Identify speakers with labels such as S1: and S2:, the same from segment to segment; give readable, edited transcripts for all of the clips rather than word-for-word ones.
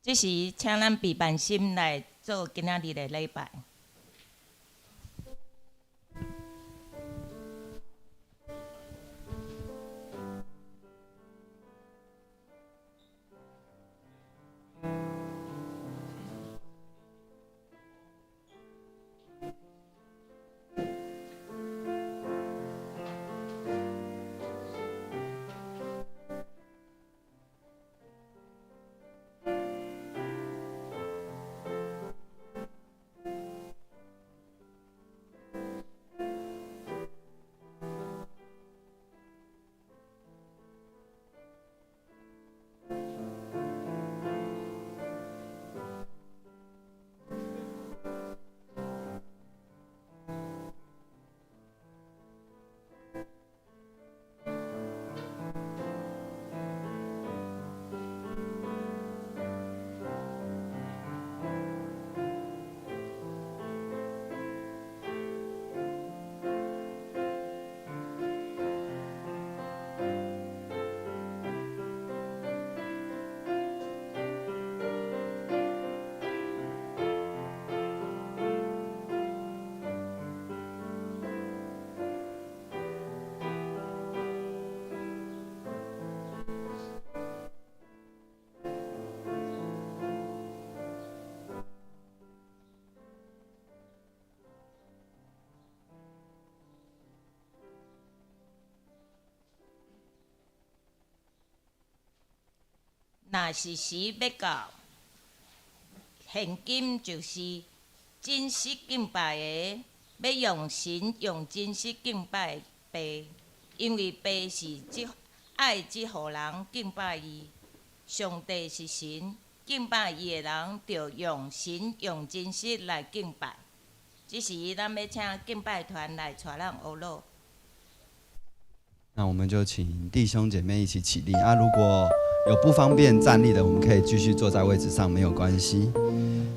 S1: 這時，請咱備辦心來做今仔日的禮拜。若是時欲到，現今就是真實敬拜的，欲用神用真實敬拜父，因為父是這愛這號人敬拜伊。上帝是神，敬拜伊的人，著用神用真實來敬拜。這時，咱欲請敬拜團來帶咱學樂。
S2: 那我們就請弟兄姐妹一起起立啊！如果有不方便站立的，我們可以繼續坐在位置上，沒有關係。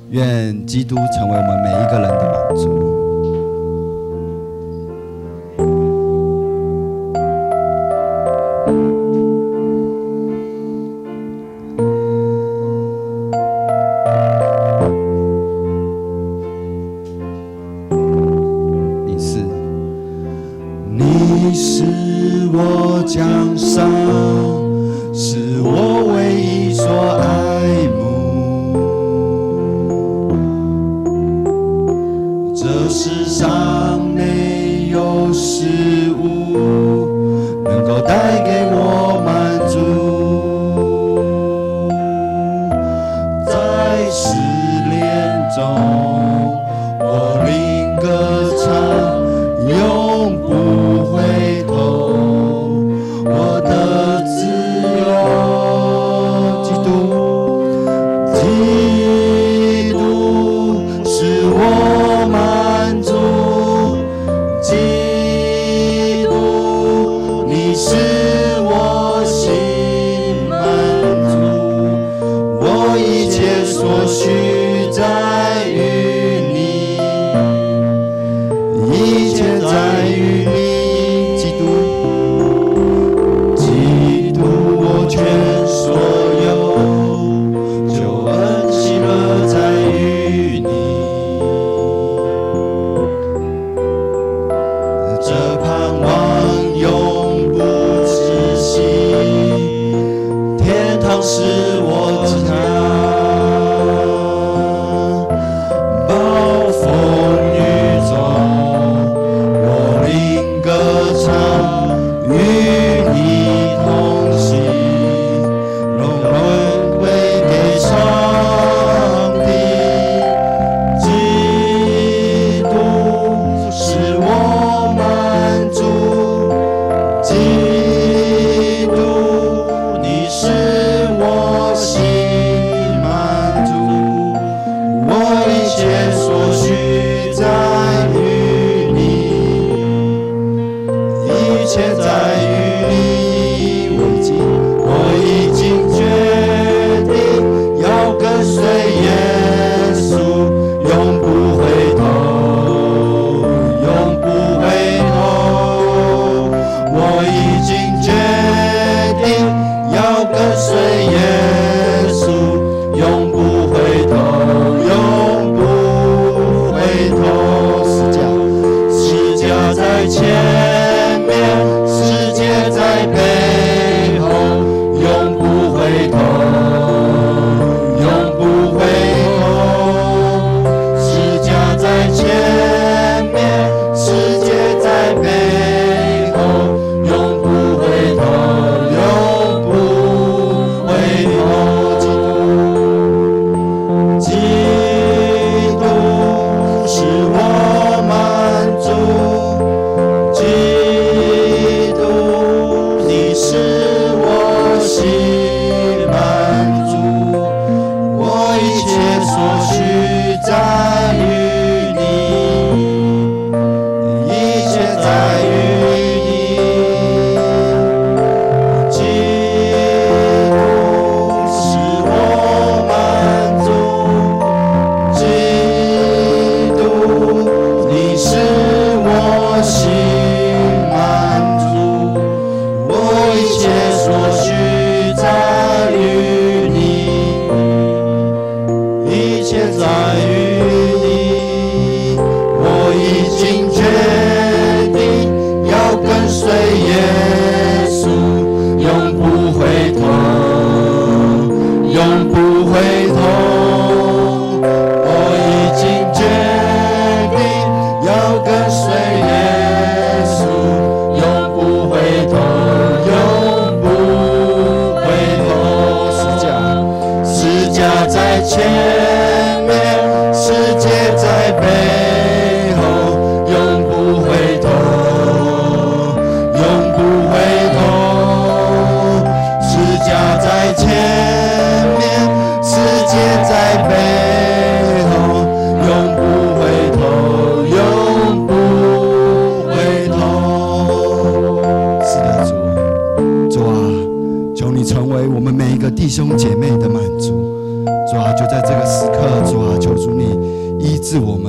S2: 願基督成為我們每一個人的滿足。你是，你是我獎賞，是我唯一所愛慕。這世上沒有事物能夠帶給我滿足，在試煉中，我靈歌唱，永不回頭。我的自由，基督，基督是我滿足，基督，你是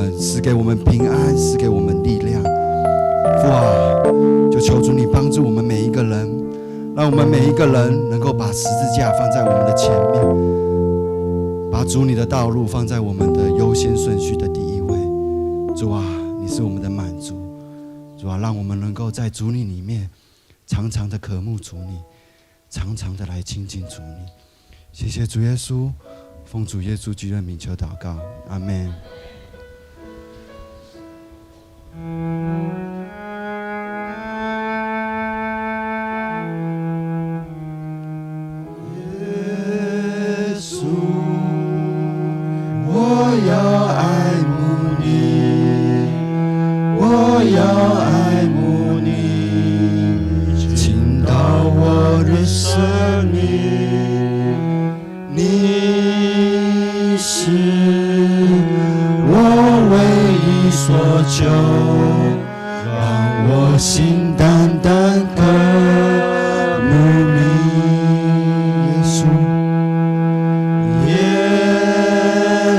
S2: 們，賜給我們平安，賜給我們力量。父啊，就求主你幫助我們每一個人，讓我們每一個人能夠把十字架放在我們的前面，把主你的道路放在我們的優先順序的第一位。主啊，你是我們的滿足。主啊，讓我們能夠在主你裡面常常的渴慕主你，常常的來親近主你。謝謝主耶穌，奉主耶穌基督的名求禱告，阿門。耶穌，我要愛慕你，我要愛慕你，進到我的生命，你是我唯一所求，讓我心單單渴慕你，耶穌，耶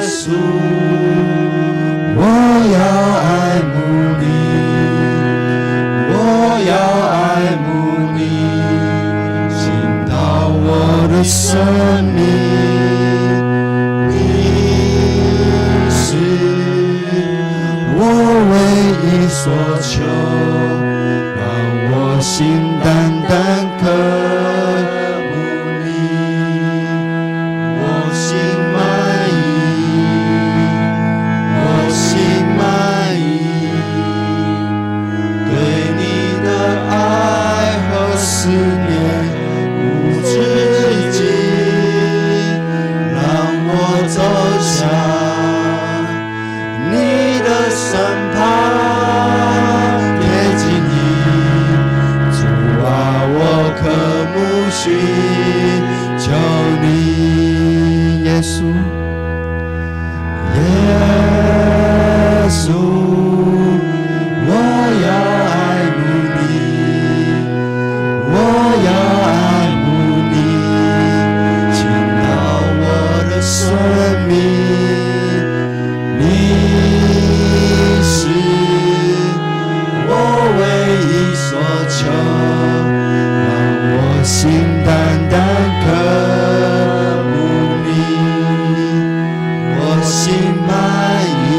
S2: 穌，我要愛慕你，我要愛慕你，進到我的生命，你是我唯一所求，讓我心單單渴慕你，我心滿意，我心滿意，對你的愛和思念無止境，讓我走向你的身旁，貼近你，主啊，我渴慕尋求你，耶穌，耶穌，我要愛慕你，我要愛慕你，進到我的生命，你是我唯一所求，讓我心單單渴慕你，我心滿意，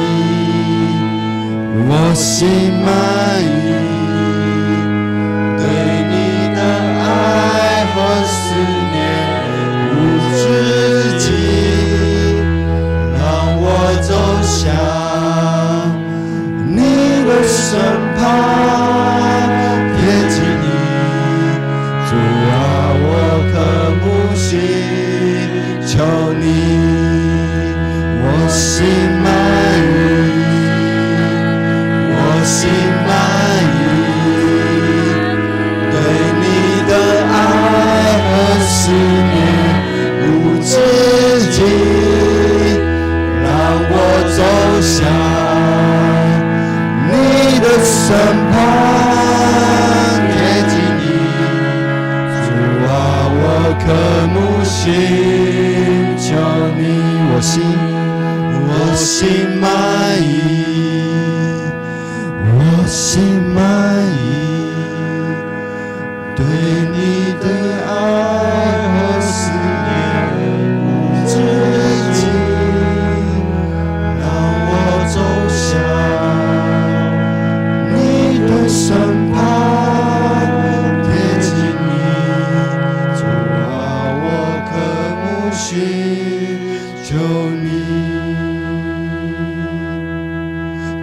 S2: 我心滿意，對你的愛和思念無止境，讓我走向你的身旁，貼近你，主啊，我渴慕尋求你，我心滿意，我心滿意，對你的愛和思念無止境，讓我走向你的身旁，貼近你，主啊，我渴慕尋求你，我心滿意，我心滿意，對你的愛和思念無止境，讓我走向你的身旁，貼近你，主啊，我渴慕尋求你，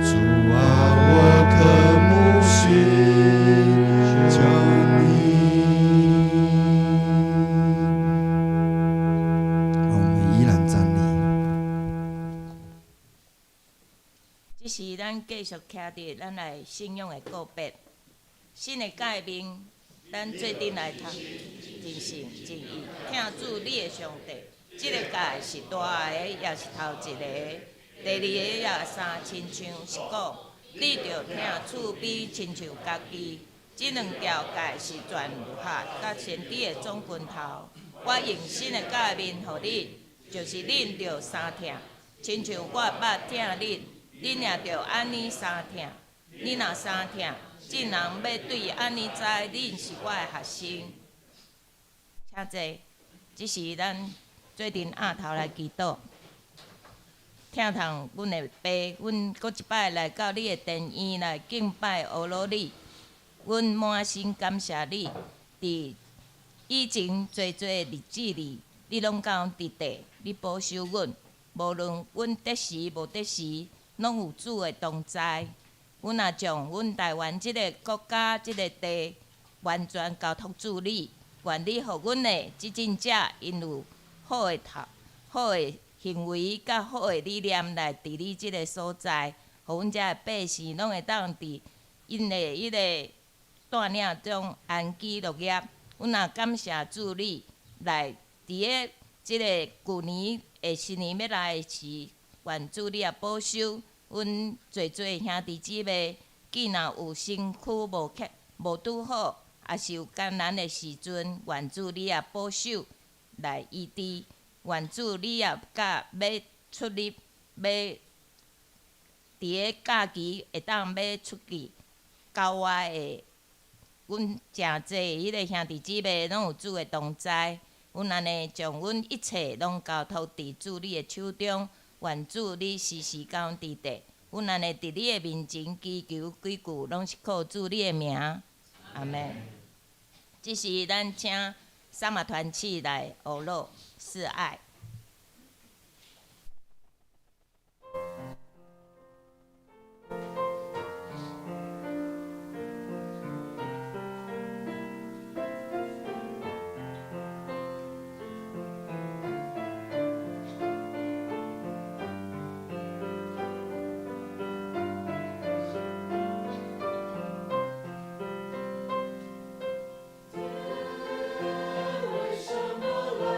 S2: 主啊，我渴慕尋求你。讓我們依然站立。
S1: 這是咱繼續徛佇咱來信仰的告別。新的誡命，咱做陣來讀，盡心盡意，疼主你的上帝。這个誡是大的，也是頭一個。第二個也相親像是講，你著疼厝邊親像家己。這兩條誡是全律法佮先知的總根頭。我用新的誡命予恁，就是恁著相疼，親像我捌疼恁，恁也著按呢相疼。恁若相疼，眾人欲對按呢知恁是我的學生。請坐，這時咱做陣徼頭來祈禱。疼痛阮的爸，阮閣一擺來到你的殿院來敬拜阿羅你，阮滿心感謝你，佇以前濟濟日子裡，你攏佮阮佇地，你保守阮，無論阮得時無得時，攏有主的同在。阮也將阮台灣這个國家、這个地，完全交託主你，願你予阮的執政者，𪜶有好的頭、好的行為，佮好的理念來治理這个所在，予阮遮的百姓攏會當佇𪜶的彼个帶領中安居樂業。阮也感謝主你來佇咧這个舊年的新年欲來的時，願主你也保守阮濟濟兄弟姊妹，既若有身軀無克無拄好，抑是有艱難的時陣，願主你也保守來醫治。願主你也佮欲出入，欲佇咧假期會當欲出去郊外的，阮誠濟彼个兄弟姊妹攏有主的同在。阮按呢將阮一切攏交託佇主你的手中，願主你時時佮阮佇地。阮按呢佇你的面前祈求幾句，攏是靠主你的名。阿們。這時咱請三馬團契來學樂示愛。
S3: 為什麼來？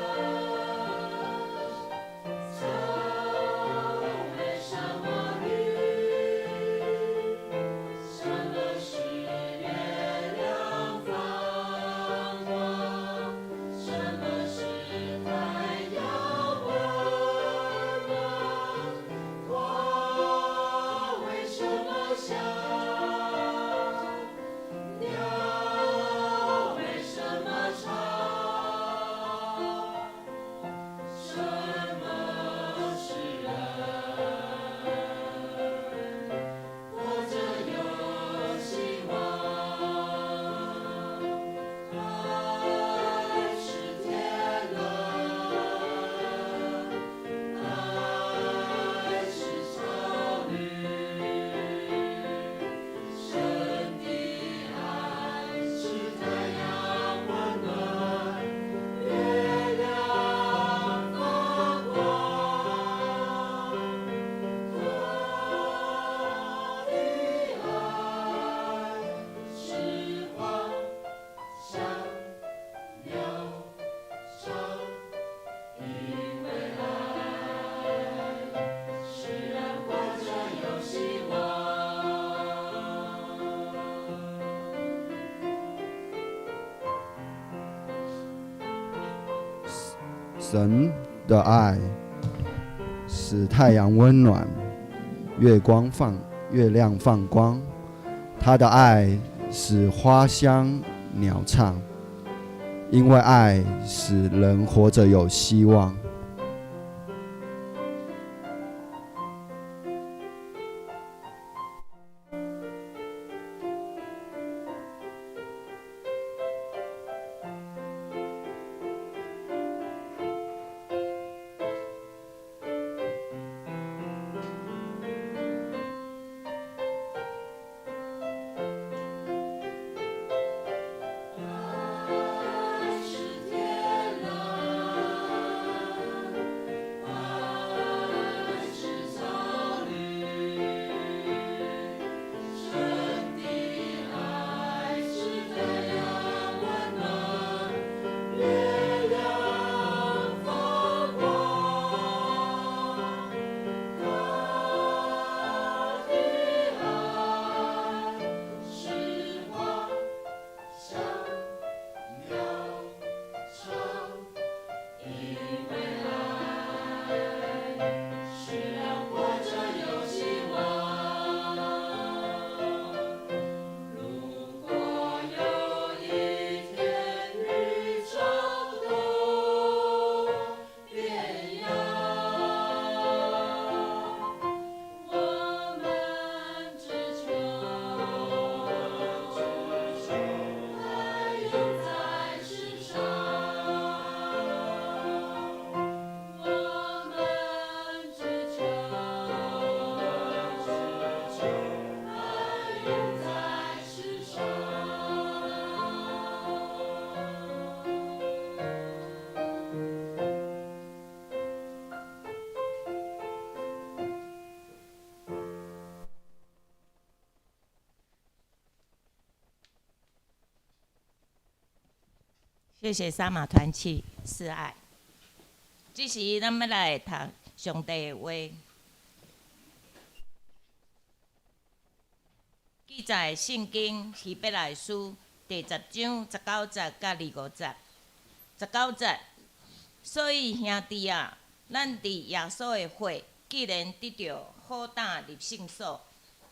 S2: 神的愛使太陽溫暖，月光放月亮放光，他的愛使花香鳥唱，因為愛使人活着有希望。
S3: 愛是天藍。
S1: 謝謝三馬團契示愛。這時，咱欲來讀上帝的話。記載聖經希伯來書第十章19節佮25節。十九節，所以兄弟啊，咱藉耶穌的血，既然得著好膽入聖所，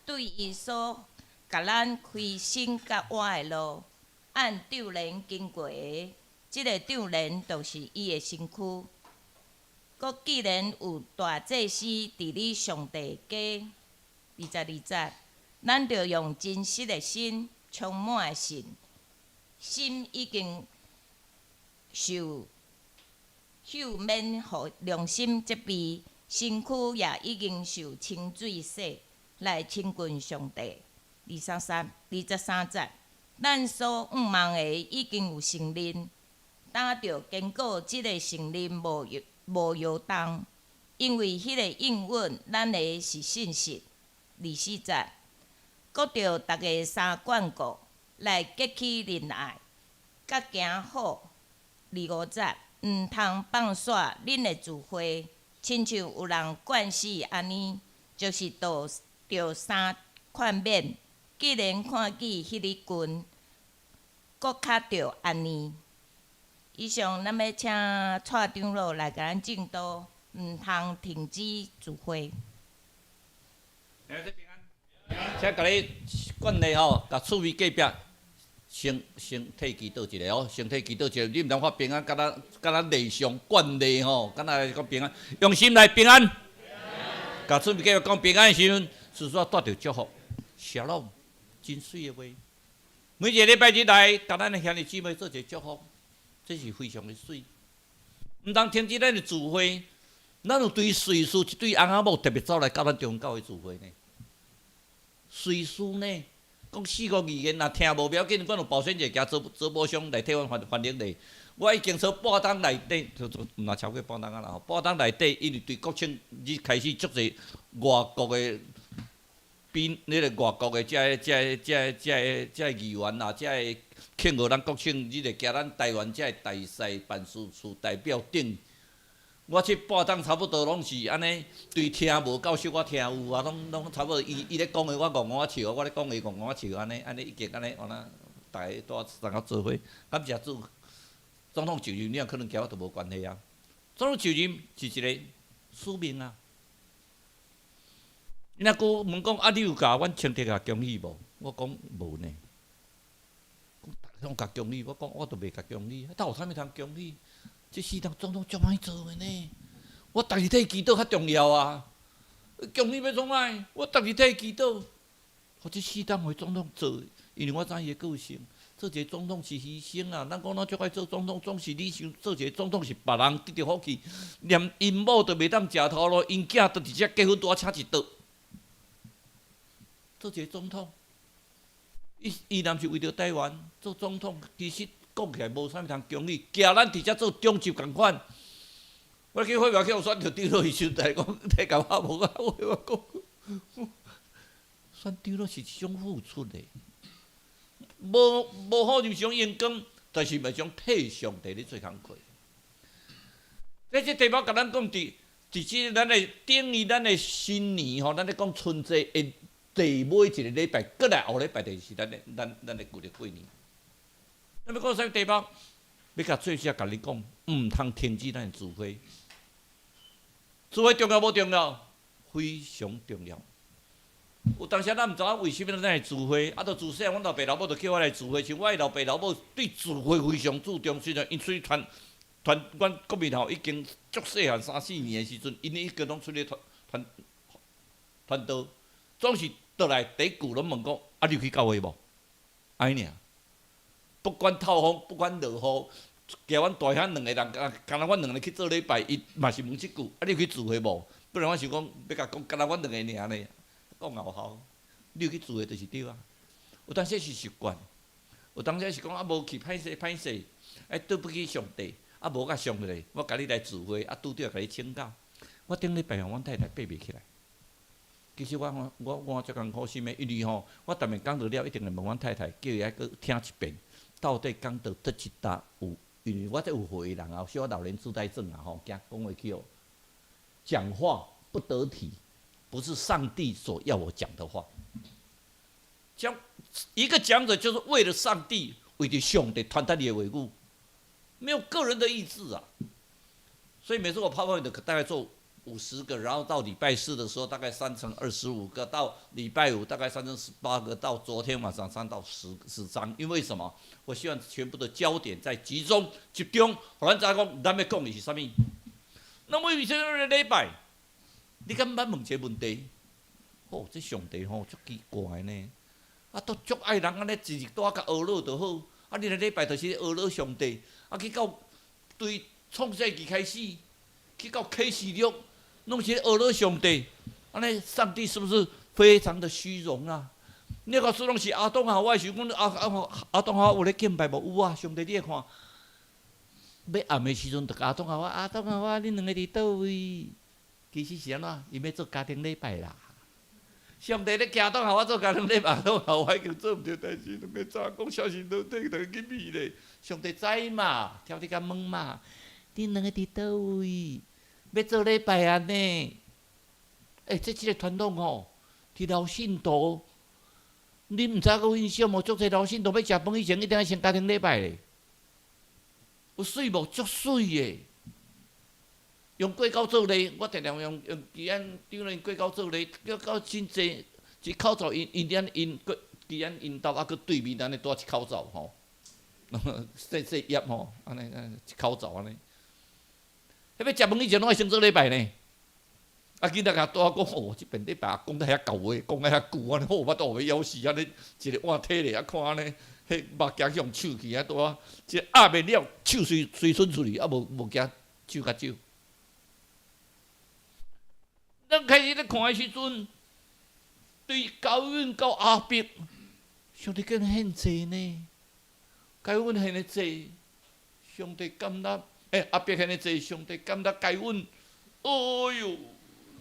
S1: 對伊所共咱開新佮活的路，按帳簾經過的，這个帳簾就是伊的身軀。閣既然有大祭司治理上帝的家，22節，咱著用真實的心，充滿的信心已經受赦免，予良心責備，身軀也已經受清水洗，來親近上帝。23節，咱所向望的已經有承認，當著堅固這个承認無搖動，因為彼个應允咱的是信實。24節，閣著逐家相眷顧，來激起仁愛，佮行好。25節，毋通放散恁的聚會，親像有人慣勢按呢，就是著相勸勉。既然看見彼日近，閣較著按呢。以上，咱欲請蔡長老來共咱證道，毋通停止聚會。
S4: 請共你慣例吼，共厝邊隔壁先替祈禱一下哦，先替祈禱一下。你毋通發平安，敢若禮尚慣例吼，敢若講平安，用心來平安。共厝邊隔壁講平安的時陣，事實帶著祝福，Shalom，真媠的話。每一個禮拜日來，共咱的兄弟姊妹做一個祝福。這是非常的媠，毋通停止咱的聚會。咱有對瑞士一對翁仔某特別走來佮咱中教會聚會呢。瑞士呢，講四國語言若聽無欲緊，阮有保險者行做保商來替阮翻翻譯咧。我已經說半冬內底，就就毋若超過半冬啊啦吼。半冬內底，因為對國慶日開始足濟外國的賓，彼个外國的遮个遮个遮个遮个遮个議員啊，遮个慶賀咱國慶日會行咱台灣遮个大使辦事處代表等。我這半冬差不多攏是按呢，對聽無夠小可聽有啊，攏攏差不多。伊伊咧講的我戇戇仔笑，我咧講的戇戇仔笑，按呢按呢已經按呢，按那逐家拄三個做伙。感謝主，總統就任了，可能佮我都無關係啊。總統就任是一個使命啊。伊若閣問講啊，你有共阮清德啊恭喜無？我講無呢。講攏共恭喜，我講我都袂共恭喜，到有啥物通恭喜？這世人總統足歹做的呢。我逐日替祈禱較重要啊！恭喜欲創啥？我逐日替祈禱，予這四黨予總統做，因為我知伊的個性。做一個總統是犧牲啊！咱講咱足愛做總統，總是你想做一個總統是別人得著福氣，連𪜶某都袂當食頭路，𪜶囝都直接結婚拄仔請一桌。做一個總統，伊伊若毋是為著台灣做總統，其實講起來無啥物通恭喜，寄咱佇遮做長執仝款。我去會員去予選著長老的時陣，逐家講，逐家我無啊，我講，選長老是一種付出的，無無好就是種榮光，但是嘛是種替上帝咧做工課。這這題目共咱講，佇佇這咱的等於咱的新年吼，咱咧講春節的第尾一个禮拜，閣來後禮拜就是咱的咱咱的舊曆過年。咱欲講啥物題目？欲共做者共你講，毋通停止咱的聚會。聚會重要無重要？非常重要。有當時咱毋知影為啥物咱會聚會，啊，著自細漢，阮老爸老母就叫我來聚會，像我的老爸老母對聚會非常注重，雖然𪜶出去傳傳，阮國民吼已經足細漢三四年的時陣，𪜶已經攏出去傳傳傳道，總是倒來第一句攏問講：啊，你有去教會無？按呢爾，不管透風，不管落雨，寄阮大兄兩个人，敢敢若阮兩个去做禮拜，伊嘛是問這句：啊，你有去聚會無？本來我想講，欲共講，敢若阮兩个爾呢，講也有效。你有去聚會就是對啊。有當時是習慣，有當時是講啊，無去歹勢歹勢，哎，對不起上帝，啊，無共上帝，我共你來聚會，啊，拄著共你請教。我頂禮拜吼，阮太太爬袂起來。其實我我我足艱苦心的，因為吼，我逐暝講道了，一定會問阮太太，叫伊愛閣聽一遍，到底講道佗一搭有因為我這有歲的人啊，小可老年痴呆症啊，吼，驚講話去哦，講話不得體，不是上帝所要我講的話。講一個講者就是為了上帝，為著上帝傳達伊的話語，沒有個人的意志啊。所以每次我 PowerPoint 大概做50個，然後到禮拜四的時候大概刪成25個，到禮拜五大概刪成18個，到昨天晚上刪到10張。因為什麼？我希望全部的焦點在集中集中，予咱知影講咱欲講的是啥物。那麼為啥物禮拜？你敢捌問一個問題？哦，這上帝吼足奇怪呢，啊，都足愛人按呢一日蹛共呵咾就好，啊，你來禮拜就是呵咾上帝，啊，去到對創世記開始，去到啟示錄，攏是呵咾上帝，按呢上帝是不是非常的虛榮啊？你講說攏是亞當夏娃時，講亞當夏娃有咧敬拜無？有啊，上帝你會看，欲暗的時陣，就亞當夏娃，亞當夏娃，恁兩个佇佗位？其實是按怎？𪜶欲做家庭禮拜啦。上帝咧叫亞當夏娃做家庭禮拜，亞當夏娃已經做毋著代誌，兩个查講小心都體就去味咧。上帝知嘛？挑你共問嘛？恁兩个佇佗位？欲做禮拜按呢？欸，這個傳統吼，佇老信徒，你毋知影閣印象無？足濟老信徒欲食飯以前，一定愛先家庭禮拜咧。有媠無？足媠的。用過口做禮，我定定用基安長老過口做禮，叫到真濟一口罩，𪜶𪜶點𪜶過基安𪜶兜，啊閣對面按呢拄一口罩吼，細細葉吼，按呢按呢一口罩按呢。彼欲食飯以前攏愛先做禮拜呢。啊，囡仔共拄仔講，哦，這遍禮拜講得遐厚話，講得遐久按呢，好腹肚欲枵死按呢，一个碗提咧啊看按呢，彼目鏡去予手去啊，拄仔這壓袂了，手隨隨伸出去，啊無無驚手較少。咱開始咧看的時陣，對該隱到亞伯，上帝叫獻祭呢？該隱獻的祭，上帝感覺，欸，亞伯獻的祭，上帝感覺該隱，哎喲，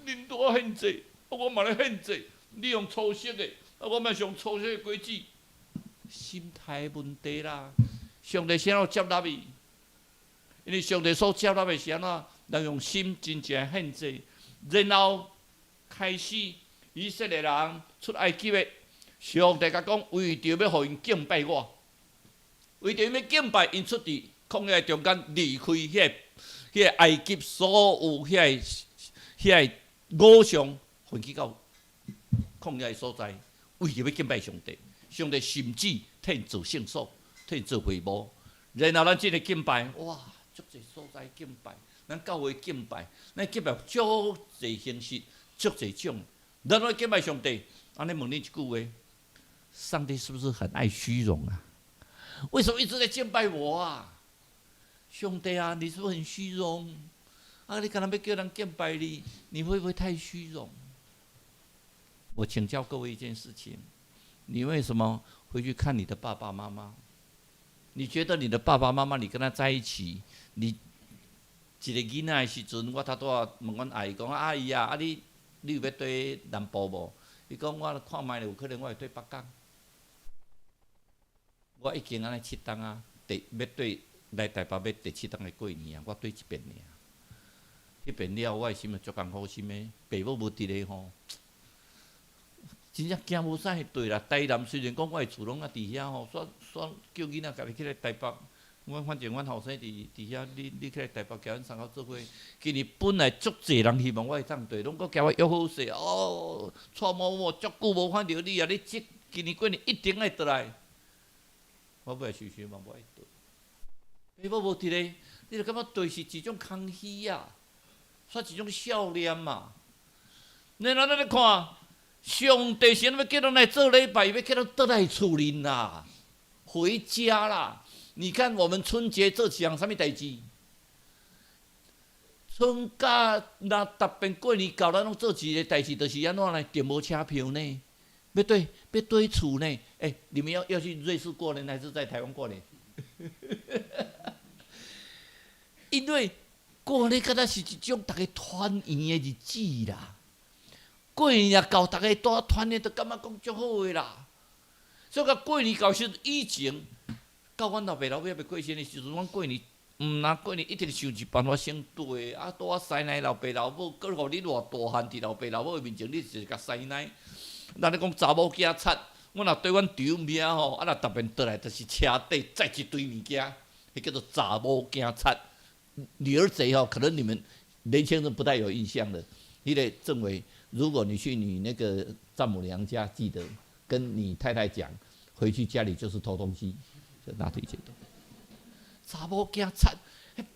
S4: 恁拄仔獻祭，我嘛咧獻祭，你用粗色的，啊，我嘛是用粗色的果子，心態問題啦。上帝啥物接納伊？因為上帝所接納的是按怎？人用心真正獻祭。然後開始以色列人出埃及的，上帝共講，為著欲予𪜶敬拜我，為著欲敬拜，𪜶出佇曠野中間離開彼個埃及所有彼個偶像，予𪜶去到曠野的所在，為著欲敬拜上帝，上帝甚至替𪜶做聖所，替𪜶做會幕。然後咱這个敬拜，哇，足濟所在敬拜。咱教會敬拜，咱敬拜足濟形式，足濟種。咱來敬拜上帝，按呢問你一句話：上帝是不是很愛虛榮啊？為什麼一直在敬拜我啊？上帝啊，你是不是很虛榮？啊，你敢若欲叫人敬拜你，你會不會太虛榮？我請教各位一件事情：你為什麼回去看你的爸爸媽媽？你覺得你的爸爸媽媽，你跟他在一起，你一個囡仔的時陣，我頭拄仔問阮阿姨講：阿姨啊，啊你有欲綴南部無？伊講我看覓有可能我會綴北港。我已經按呢七冬啊，第欲綴來台北欲第七冬的過年啊，我綴一遍爾。彼遍了，我的心就足艱苦心的，爸母無佇咧吼，真正驚無啥會綴啦。台南雖然講我的厝攏猶佇遐吼，煞煞叫囡仔家己起來台北。我反正阮後生佇遐，你起來台北共阮三口做伙。今年本來足濟人希望我會當綴，攏閣共我約好勢哦，蔡某某足久無看著你啊！你這今年過年一定愛轉來。我尾仔想想嘛無愛綴。爸母無佇咧，你就感覺綴是一種空虛啊，煞一種笑臉嘛。然後咱咧看，上帝是按怎欲叫咱來做禮拜，欲叫咱轉來厝裡啦，回家啦。你看我們春節做一項啥物代誌？春假若特別過年到，咱攏做一个代誌，就是按怎呢？訂無車票呢？欲綴欲綴厝呢？欸，你們要去瑞士過年，還是在台灣過年？因為過年敢若是一種逐家團圓的日子啦。過年若到，逐家蹛團圓，就感覺講足好的啦。所以講過年到時以前，到阮老爸老母猶未過身的時陣，阮過年毋若過年一定想一辦法先對，啊，拄仔師奶老爸老母，閣予你偌大漢佇老爸老母面前，你就是共師奶。咱咧講查某囝賊，我若對阮丈母吼，啊若逐遍倒來，就是車底載一堆物件，彼叫做查某囝賊。女兒賊吼，可能你們年輕人不太有印象了。彼个政委，如果你去你那個丈母娘家，記得跟你太太講，回去家裡就是偷東西，就拿這些東西。查某囝賊，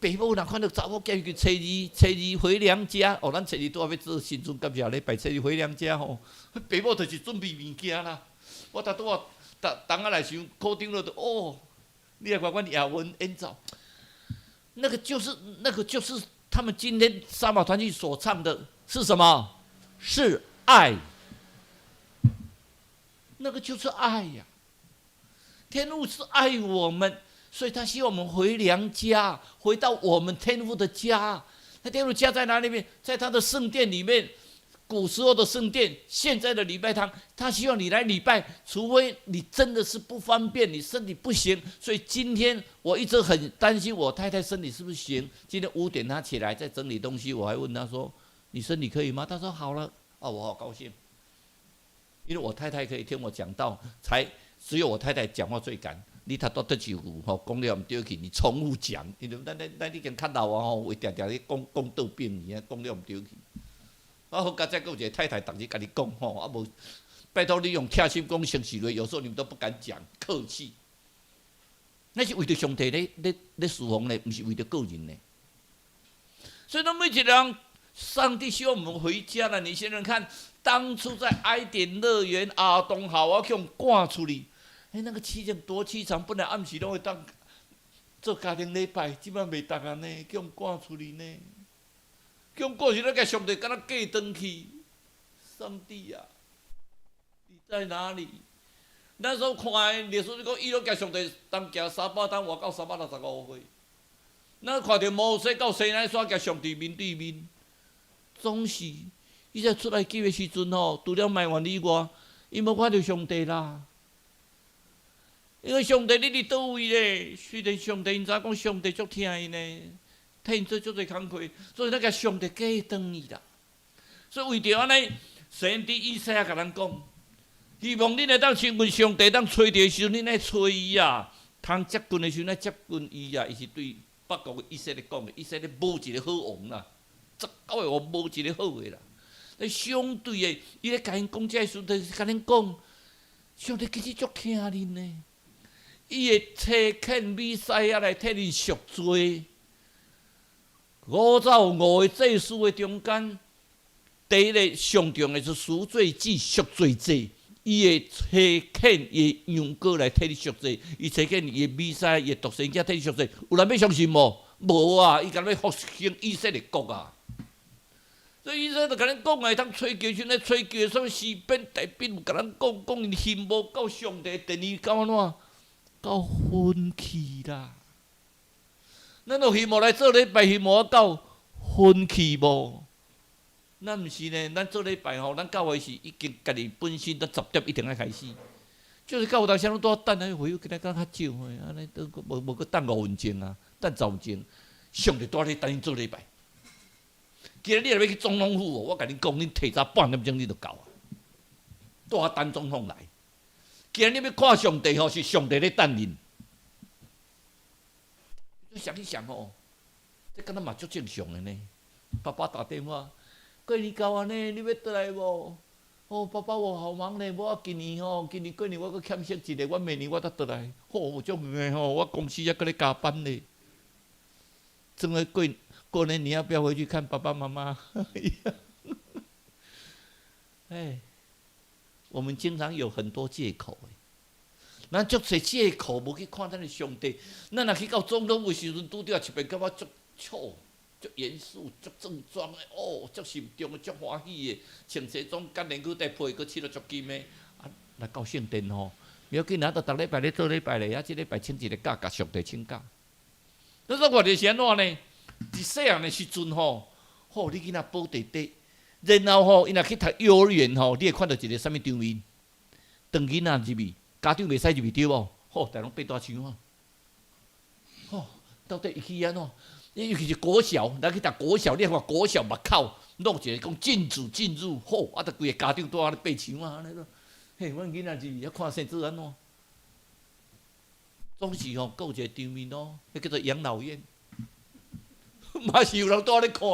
S4: 彼爸母若看著查某囝，初二初二回娘家，哦，咱初二拄仔欲做新春感謝禮拜，初二回娘家吼，彼爸母就是準備物件啦。我拄拄仔逐冬仔來想，考場了就哦，你來看阮葉文演奏，那個就是他們今天三寶團契所唱的是什麼？是愛，那個就是愛呀。天父是愛我們。所以他希望我們回娘家，回到我們天父的家。那天父家在哪裡面？在他的聖殿裡面。古時候的聖殿，現在的禮拜堂。他希望你來禮拜，除非你真的是不方便，你身體不行。所以今天我一直很擔心我太太身體是不是行。今天5點她起來在整理東西，我還問她說：“你身體可以嗎？”她說：“好了。”哦，我好高興，因為我太太可以聽我講道，才只有我太太講話最敢。你頭拄得一句吼，講了毋對去，你重複講，因為咱已經較老啊吼，會定定咧講講倒變去啊，講了毋對去。啊好佳哉，閣有一個太太逐日共你講吼，啊無拜託你用拆心講誠實話，有時候你們都不敢講，客氣。那是為著上帝咧侍奉咧，毋是為著個人咧。所以，咱每一個人，上帝希望我們回家了。你想想看，當初在伊甸樂園，亞當夏娃予人趕出去。欸，那個淒慘多淒慘！本來暗時攏會當做家庭禮拜，這擺袂當按呢，予人趕出去呢。予人趕出去，共上帝敢若過轉去。上帝啊，你在哪裡？咱所看的歷史講，伊攏共上帝同行300冬，活到365歲。咱看著摩西到西奈山共上帝面對面，總是伊在出埃及的時陣吼，除了埋怨以外，伊無看著上帝啦。因為上帝你佇佗位咧？雖然上帝𪜶知影講上帝足疼𪜶呢，替𪜶做足濟工課，所以咱共上帝過轉去啦。所以為著按呢，先知以賽亞共咱講，希望恁會當親近上帝，當揣著的時陣，恁愛揣伊啊；通接近的時陣，愛接近伊啊。伊是對北國的以色列講的，以色列無一個好王啦，19個王無一個好的啦。但相對的，伊咧共𪜶講這个時陣，就是共恁講，上帝其實足疼恁的。伊會差遣彌賽亞來替恁贖罪。古早有五个祭司的中間，第一个上重的是贖罪祭、贖罪祭。伊會差遣伊的羊羔來替你贖罪，伊差遣伊的彌賽亞、伊的獨生囝替你贖罪。有人欲相信無？無啊！伊敢若欲復興以色列國啊！所以以賽亞就共咱講啊，會當揣求時陣，揣求啥物詩篇大筆有共咱講，講𪜶心無到上帝殿裡到按怎？到昏去啦！咱有希望來做禮拜，希望到昏去無？咱毋是呢，咱做禮拜吼，咱教會是已經家己本身咱10點一定愛開始，就是到有當時攏拄仔等啊，會友今仔講較少吼，按呢都無閣等5分鐘啊，等10分鐘，上帝拄仔咧等恁做禮拜。今日你若欲去總統府哦，我共恁講，恁提早半點鐘你就到啊，拄仔等總統來。今日你欲看上帝吼，是上帝咧等恁。你想一想吼，這敢若嘛足正常的呢。爸爸打電話，過年到啊呢，你欲轉來無？哦，爸爸我好忙呢，我今年吼，今年過年我閣欠息一个，我明年我才轉來。吼，足遠的吼，我公司猶閣咧加班咧。正月過過年你要不要回去看爸爸媽媽？哎，我們經常有很多借口。咱足濟借口無去看咱的上帝。咱若去到總統府時陣，拄著一遍感覺足臭、足嚴肅、足正裝的，哦，足慎重的、足歡喜的，穿西裝、甲連領帶配閣試了足金的，啊，來到聖殿吼，袂要緊，啊，都逐禮拜咧做禮拜咧，啊，這禮拜請一個假，共上帝請假。你說我就是按怎呢？佇細漢的時陣吼，吼，你囡仔寶弟弟，然後吼，𪜶若去讀幼兒園吼，你會看著一个啥物場面？當囡仔入去，家長袂使入去對無？吼，逐家攏爬大牆啊！吼，到底伊去按怎？尤其是國小，咱去讀國小，你看國小目口弄一个講禁止進入，好，啊，著規个家長蹛咧爬牆啊，按呢咯。嘿，阮囡仔入去遐看生做按怎？總是吼，閣有一个場面咯，彼叫做養老院，嘛是有人蹛咧看，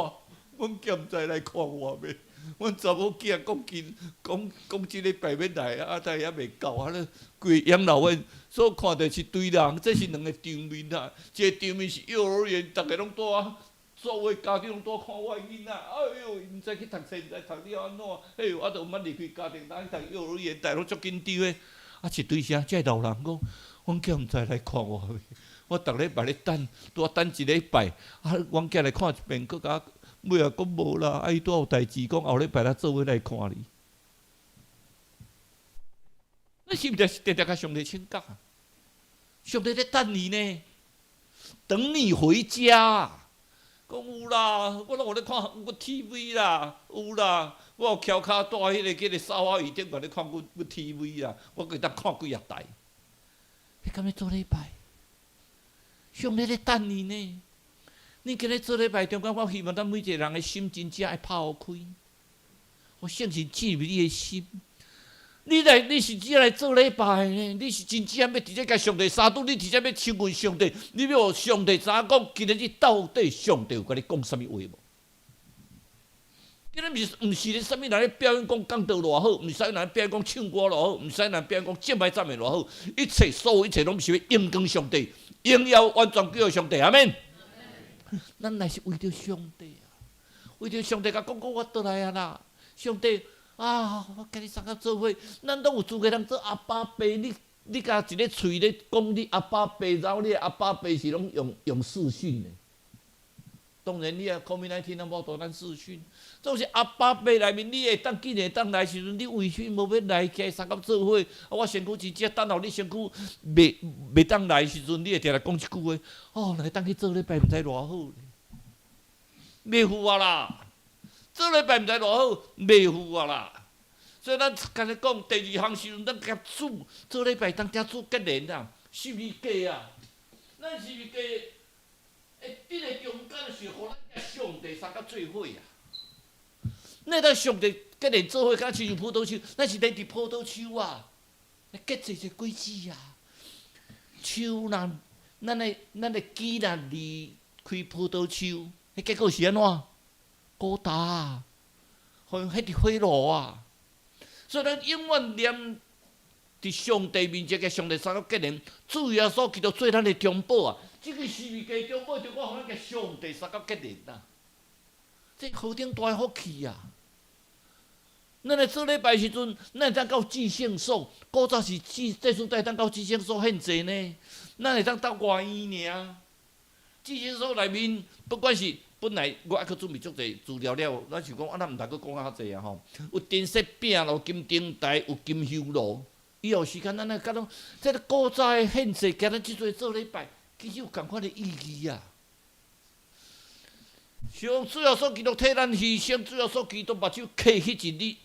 S4: 阮囝毋知來看我袂？阮查某囝講今講講這禮拜欲來，啊，但猶未到，啊咧規個養老院所看著是一堆人，這是兩个場面啊。一个場面是幼兒園，逐个攏蹛所有家長攏蹛看我的囡仔，哎喲，伊毋知去讀冊，毋知讀了按怎，哎喲，啊，著毋捌離開家庭，當去讀幼兒園，逐个攏足緊張的。啊，一堆啥？這老人講，阮囝毋知來看我未？我逐禮拜咧等，拄仔等一禮拜，啊，阮囝來看一遍，閣共尾仔閣無啦。啊，伊拄仔有代誌，講後禮拜才做伙來看你。你是毋是定定共上帝請假？上帝咧等你呢，等你回家。講有啦，我攏有咧看我 TV 啦，有啦，我有翹跤蹛彼个彼个沙發椅頂懸咧看阮阮 TV 啦，我閣當看幾仔台。你敢欲做禮拜？上帝咧等你呢。你今日做禮拜中間，我希望咱每一個人的心真正愛拋開，予聖神進入你的心。你來，你是只來做禮拜呢？你是真正欲直接共上帝相拄？你直接欲親近上帝？你欲予上帝知影講，今日你到底上帝有共你講啥物話無？今日毋是毋是咧啥物人咧表演講講道偌好，毋是啥物人表演講唱歌偌好，毋是啥物人表演講敬拜讚美偌好，一切所有一切攏是欲榮光上帝，榮耀完全歸予上帝，阿們。咱來是為著上帝啊，為著上帝共講講我倒來啊啦，上帝。啊！我共你相佮做伙，咱攏有資格通做阿爸爸。你你共一个喙咧講你阿爸爸，然後你的阿爸爸是攏用用視訊的。當然，你啊，COVID-19 咱無法度咱視訊。總是阿爸爸內面，你會當緊會當來時陣，你為啥無欲來起來相佮做伙？啊，我身軀真正等候你身軀袂袂當來時陣，你會定來講一句話。哦，若會當去做禮拜，毋知偌好咧。袂赴啊啦！做禮拜毋知偌好，袂赴啊啦！所以咱共你講，第二項時陣，咱共主做禮拜當共主結連啊，十字架啊，咱十字架會佇咧中間是予咱佮上帝相佮做伙啊。咱當上帝結連做伙，敢親像葡萄樹，咱是連佇葡萄樹啊，結濟濟果子啊。樹若咱的枝若離開葡萄樹，彼結果是按怎？孤單啊，予彼佇火爐啊。所以咱永遠黏佇上帝面前，共上帝相佮結連，主耶穌基督做咱的中保啊！這个十字架中保，就我予咱共上帝相佮結連啊！這何等大的福氣啊！咱來做禮拜時陣，咱會當到至聖所，古早是祭祭司會當到至聖所獻祭呢，咱會當到外院爾。至聖所內面，不管是本來我猶閣準備足濟資料了，咱想講啊，咱毋通閣講較濟啊吼。有陳設餅，有金燈台，有金香爐。以後時間，咱來講，這个古早的獻祭，佮咱這陣做禮拜，其實有仝款的意義啊。像主耶穌基督替咱犧牲，主耶穌基督目睭磕彼一日，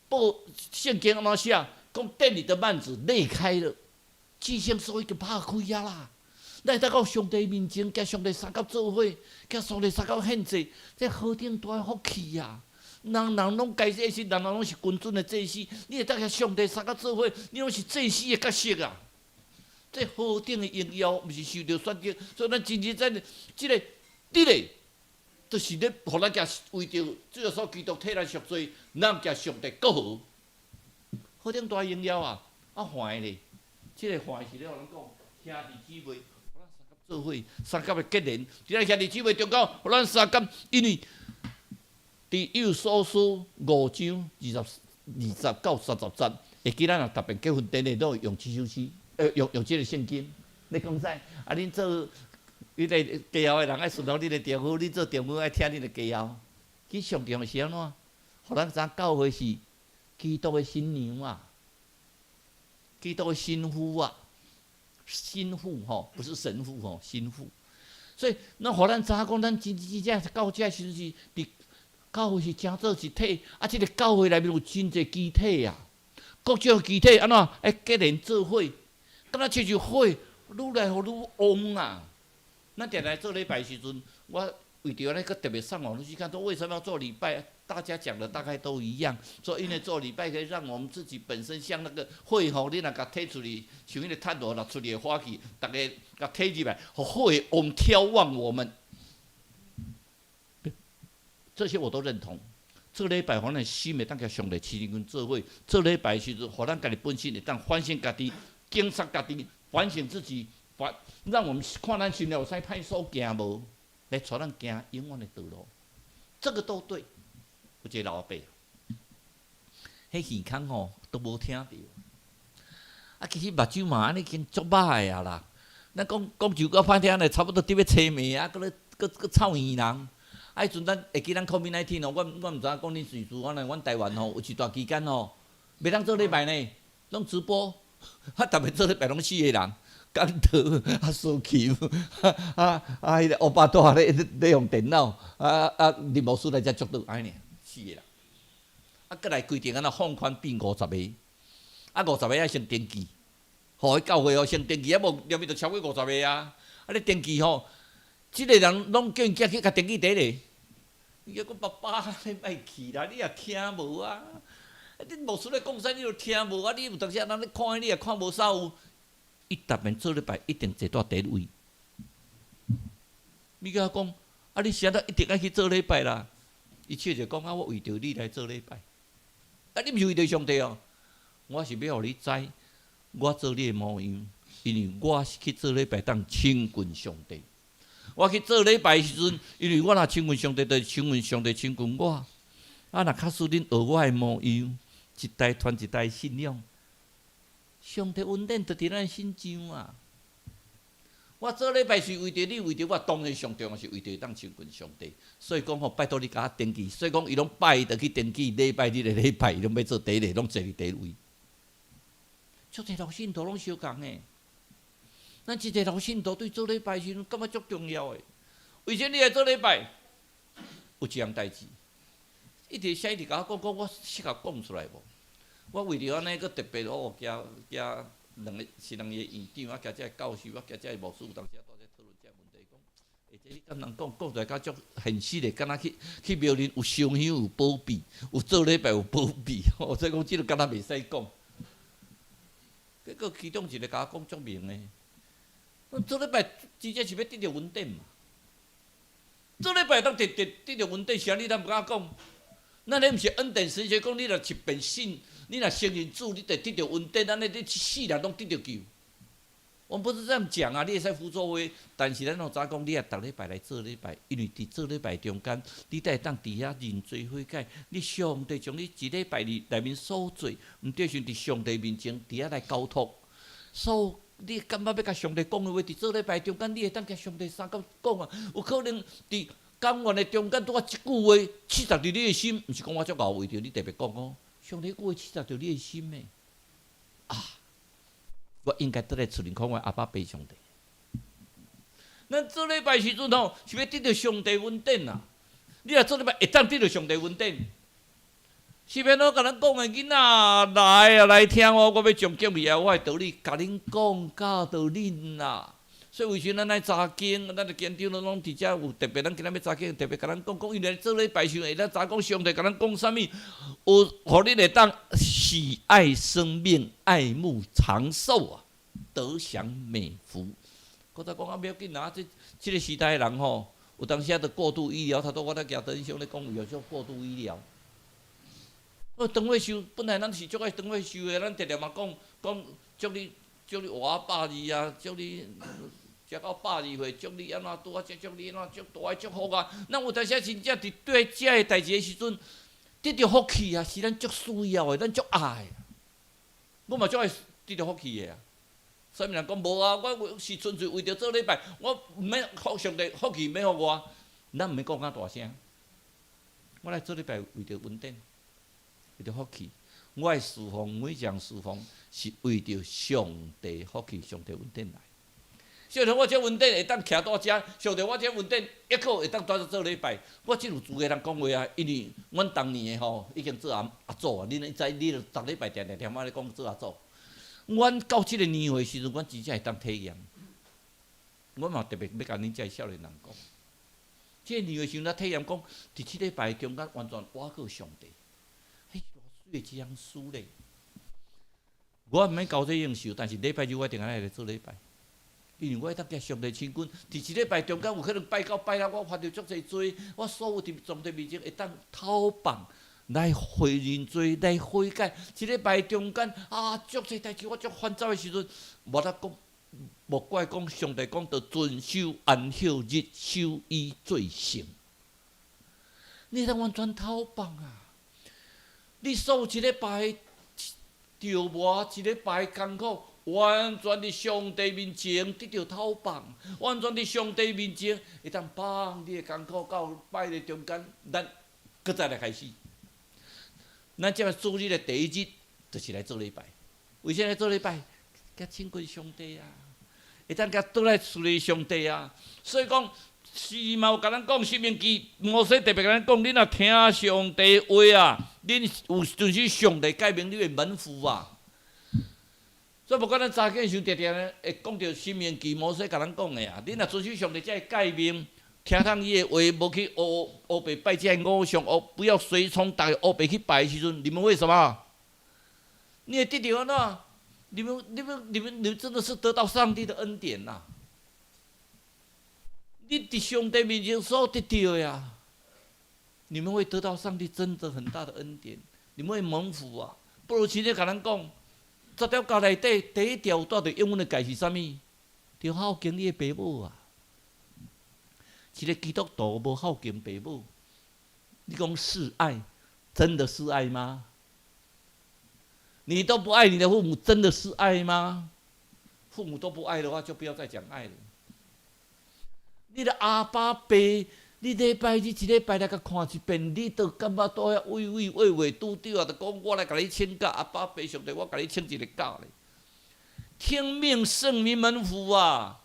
S4: 報聖經按怎寫？講殿裡的幔子裂開了，至聖所已經拍開啊啦。咱會當到上帝面前，共上帝相佮做伙，共上帝相佮獻祭，這何等大的福氣啊！人人攏該祭司，人人攏是君尊的祭司，你會當共上帝相佮做伙，你攏是祭司的角色啊！這何等的榮耀，毋是受著選擇，所以咱真真正這个，這个，就是咧，予咱共為著主耶穌基督替咱贖罪，咱共上帝閣和，何等大榮耀啊！啊，橫的咧，這个橫是咧，予咱講兄弟姊妹。做伙相佮的結連，佇咱兄弟姊妹中間，予咱相佮，因為佇以弗所書五章22、20到30節，會記咱若特別結婚典禮，都會用這首詩，用這个聖經。你講啥？啊，恁做彼个嫁後的人愛順從恁的丈夫，恁做丈夫愛疼恁的嫁後。其實上重要是按怎？予咱知影教會是基督的新娘啊，基督的新婦啊。新婦吼，不是神父吼，新婦。所以，咱予咱知影講，咱真真正到這時陣是佇教會是成做一體，啊，這个教會內面有真濟肢體啊，各種肢體按怎愛結連做伙，敢若親像火，愈來予愈旺啊！咱定定做禮拜時陣，我為著按呢閣特別上網去看，說為什麼要做禮拜？大家講的大概都一樣，說因為做禮拜可以讓我們自己本身像那個火吼，你若共提出去，像彼個炭爐若出去的火氣，逐家共提入來，予火會眺望我們。這些我都認同。做禮拜，予咱心會當共上帝親近做伙；做禮拜時陣，予咱家己本身會當反省家己、檢視家己、反省自己，反讓我們看咱心內有啥歹所行無，來帶咱行永遠的道路。這個都對。有一個老阿伯，彼耳孔吼都無聽著，啊，其實目睭嘛按呢已經足歹的啊啦。咱講講就較歹聽咧，差不多佇欲吹命啊，閣咧閣閣臭耳人。啊，彼陣咱會記咱 COVID-19 哦，我毋知影講恁瑞士，我呢，阮台灣吼有一段期間吼，袂當做禮拜呢，攏直播，啊，逐擺做禮拜攏四個人，講道啊，司琴，啊啊，彼個烏巴多咧咧用電腦，啊啊，林牧師來遮祝禱，按呢爾，四個人。啊，閣來規定按怎放寬變五十個，啊，五十個愛先登記，吼，彼教會哦先登記，啊無後面就超過五十個啊，啊，你登記吼，這個人攏叫𪜶囝去共登記佇咧。伊講爸爸，你莫去啦，你也聽無啊！你牧師咧講啥，你都聽無啊！你有當時啊，人咧看你也看無啥有。伊逐遍做禮拜一定坐佇第一位。你共我講，啊，你是按怎一定愛去做禮拜啦？伊笑著講啊，我為著你來做禮拜。啊，你毋是為著上帝哦，我是欲予你知，我做你的模樣，因為我是去做禮拜當親近上帝。我去做禮拜時陣，因為我若親近上帝，就是親近上帝親近我。啊，若假使恁學我的模樣，一代傳一代信仰，上帝恩典就佇咱身上啊！我做禮拜是為著你，為著我，當然上重要是為著當親近上帝。所以講吼，拜託你共我登記。所以講，伊攏拜一就去登記，禮拜日的禮拜，伊攏欲做第一個，攏坐佇第一位。足濟老信徒攏相仝的。咱一個老信徒對做禮拜時陣，感覺足重要的。為啥你來做禮拜？有一項代誌，一直寫一直共我講講，我適合講出來無？我為著按呢，閣特別哦，寄寄兩個是兩個院長，啊，寄這個教授，啊，寄這個牧師，有當時啊，佇咧討論這個問題，講，欸，這你敢人講講出來較足現實的，敢若去去廟裡有燒香有保庇，有做禮拜有保庇，吼，所以講這個敢若袂使講。結果其中一個共我講足明的。做禮拜真正是欲得著恩典嘛？做禮拜當得得得著恩典，啥你咱毋敢講？咱彼毋是恩典神學，講你若一遍信，你若承認主，你就得著恩典，按呢你一世人攏得著救。我們不是這樣講啊，你會使胡作非為，但是咱攏知影講，你若逐禮拜來做禮拜，因為佇做禮拜中間，你才會當佇遐認罪悔改。你上帝將你一禮拜裡內面所做，毋對，是佇上帝面前佇遐來交託。所你感覺欲共上帝講的話，佇做禮拜中間，你會當共上帝相共講啊？有可能佇講員的中間，拄仔這句話刺著你的心，毋是講我足𠢕為著你特別講哦。上帝句話刺著你的心的啊！我應該倒來厝裡看我阿爸爸上帝。咱做禮拜時陣吼，是欲得著上帝恩典啊！你若做禮拜會當得著上帝恩典。是欲按怎共咱講的囡仔來啊，來聽我，我欲將敬畏耶和華的道理共恁講教導恁啦。所以為啥咱愛查經？咱的經長攏佇遮有特別，咱今仔欲查經，特別共咱講講，因為做禮拜時會當知講上帝共咱講啥物，有予恁會當喜愛生命、愛慕長壽啊，得享美福。閣再講啊，欲要緊啊！這這個時代的人吼，有當時啊，著過度醫療，頭拄我咧行德兄咧講，有叫過度醫療。我長歲壽本來咱是足愛長歲壽的，咱定定嘛講講祝你祝你活120啊，祝你食到120歲，祝你按怎拄啊，祝你按怎足大的祝福啊。咱有當時真正佇對這个代誌的時陣，得著福氣啊，是咱足需要的，咱足愛。我嘛足愛得著福氣的啊。啥物人講無啊？我是純粹為著做禮拜，我毋免福上帝福氣免予我，咱毋免講較大聲。我來做禮拜為著恩典。為著福氣，我的侍奉每一項侍奉是為著上帝福氣、上帝恩典來。上帝，我這恩典會當徛佇遮，上帝，我這恩典抑閣會當佇遮做禮拜，我真有資格通講話啊！因為阮當年的吼已經做阿阿祖啊，恁知？你逐禮拜定定聽我咧講做阿祖。阮到這個年歲時陣，阮真正會當體驗。我嘛特別欲共恁遮少年人講，這個年的時陣，咱體驗講，佇這禮拜中間完全倚靠上帝，彼偌媠的一項事咧。我毋免交這應酬，但是禮拜日我一定愛來做禮拜，因為我會當共上帝親近。佇一禮拜中間有可能拜到拜了，我犯著足濟罪，我所有佇上帝面前會當討放來悔認罪，來悔改。一禮拜中間啊，足濟代誌我足煩躁的時陣，無得講，莫怪講上帝講著遵守安息日，守伊做聖。你會當完全討放啊！你所有一禮拜著磨，一禮拜艱苦，完全佇上帝面前得著討放，完全佇上帝面前會當放你的艱苦到拜日中間，咱閣再來開始。咱這擺主日的第一日，就是來做禮拜。為啥來做禮拜？共親近上帝啊！會當共倒來服侍上帝啊！所以講，是嘛有共咱講，申命記摩西特別共咱講，恁若聽上帝話啊，恁有遵守上帝誡命，你會蒙福啊！所以無管咱查經時，定定會講著申命記摩西共咱講的啊，恁若遵守上帝這个誡命，聽從伊的話，無去烏烏白拜這个偶像，不要隨從逐个烏白去拜的時陣，你們為什麼？你會得著按怎？你們、你們、你們、你們真的是得到上帝的恩典吶！你佇上帝面前所得著的啊，你們會得到上帝真的很大的恩典，你們會蒙福啊！不如直接共咱講，十條誡內底第一條有帶著永遠的誡是啥物？著孝敬你的爸母啊！一個基督徒無孝敬爸母，你講是愛，真的是愛嗎？你都不愛你的父母，真的是愛嗎？父母都不愛的話，就不要再講愛了。你的阿爸爸，你禮拜日一禮拜來共看一遍，你都感覺都遐畏畏畏畏拄著啊！就講我來共你請假，阿爸爸上帝，我共你請一個假咧。聽命勝民蒙福啊！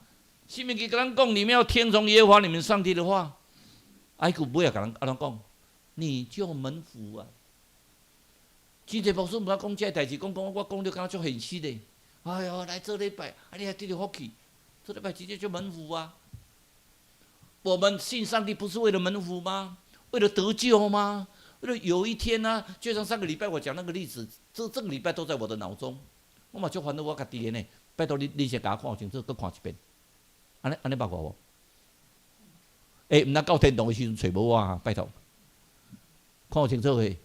S4: 申命記共咱講，你們要聽從耶和華你們上帝的話。啊，彼句尾仔共咱按怎講？你就蒙福啊！真濟牧師毋捌講這个代誌，講講我講著敢若足現實的。哎喲，來做禮拜，啊，你還得著福氣，做禮拜直接就蒙福啊！我們信上帝不是為了蒙福嗎？為了得救嗎？為了有一天呢，啊，就像上個禮拜我講那個例子，這這個禮拜都在我的腦中。我嘛足煩惱我家己的呢，拜託你，你先共我看清楚，閣看一遍。按呢按呢捌我無？欸，毋通到天堂的時陣揣無我啊！拜託，看清楚未？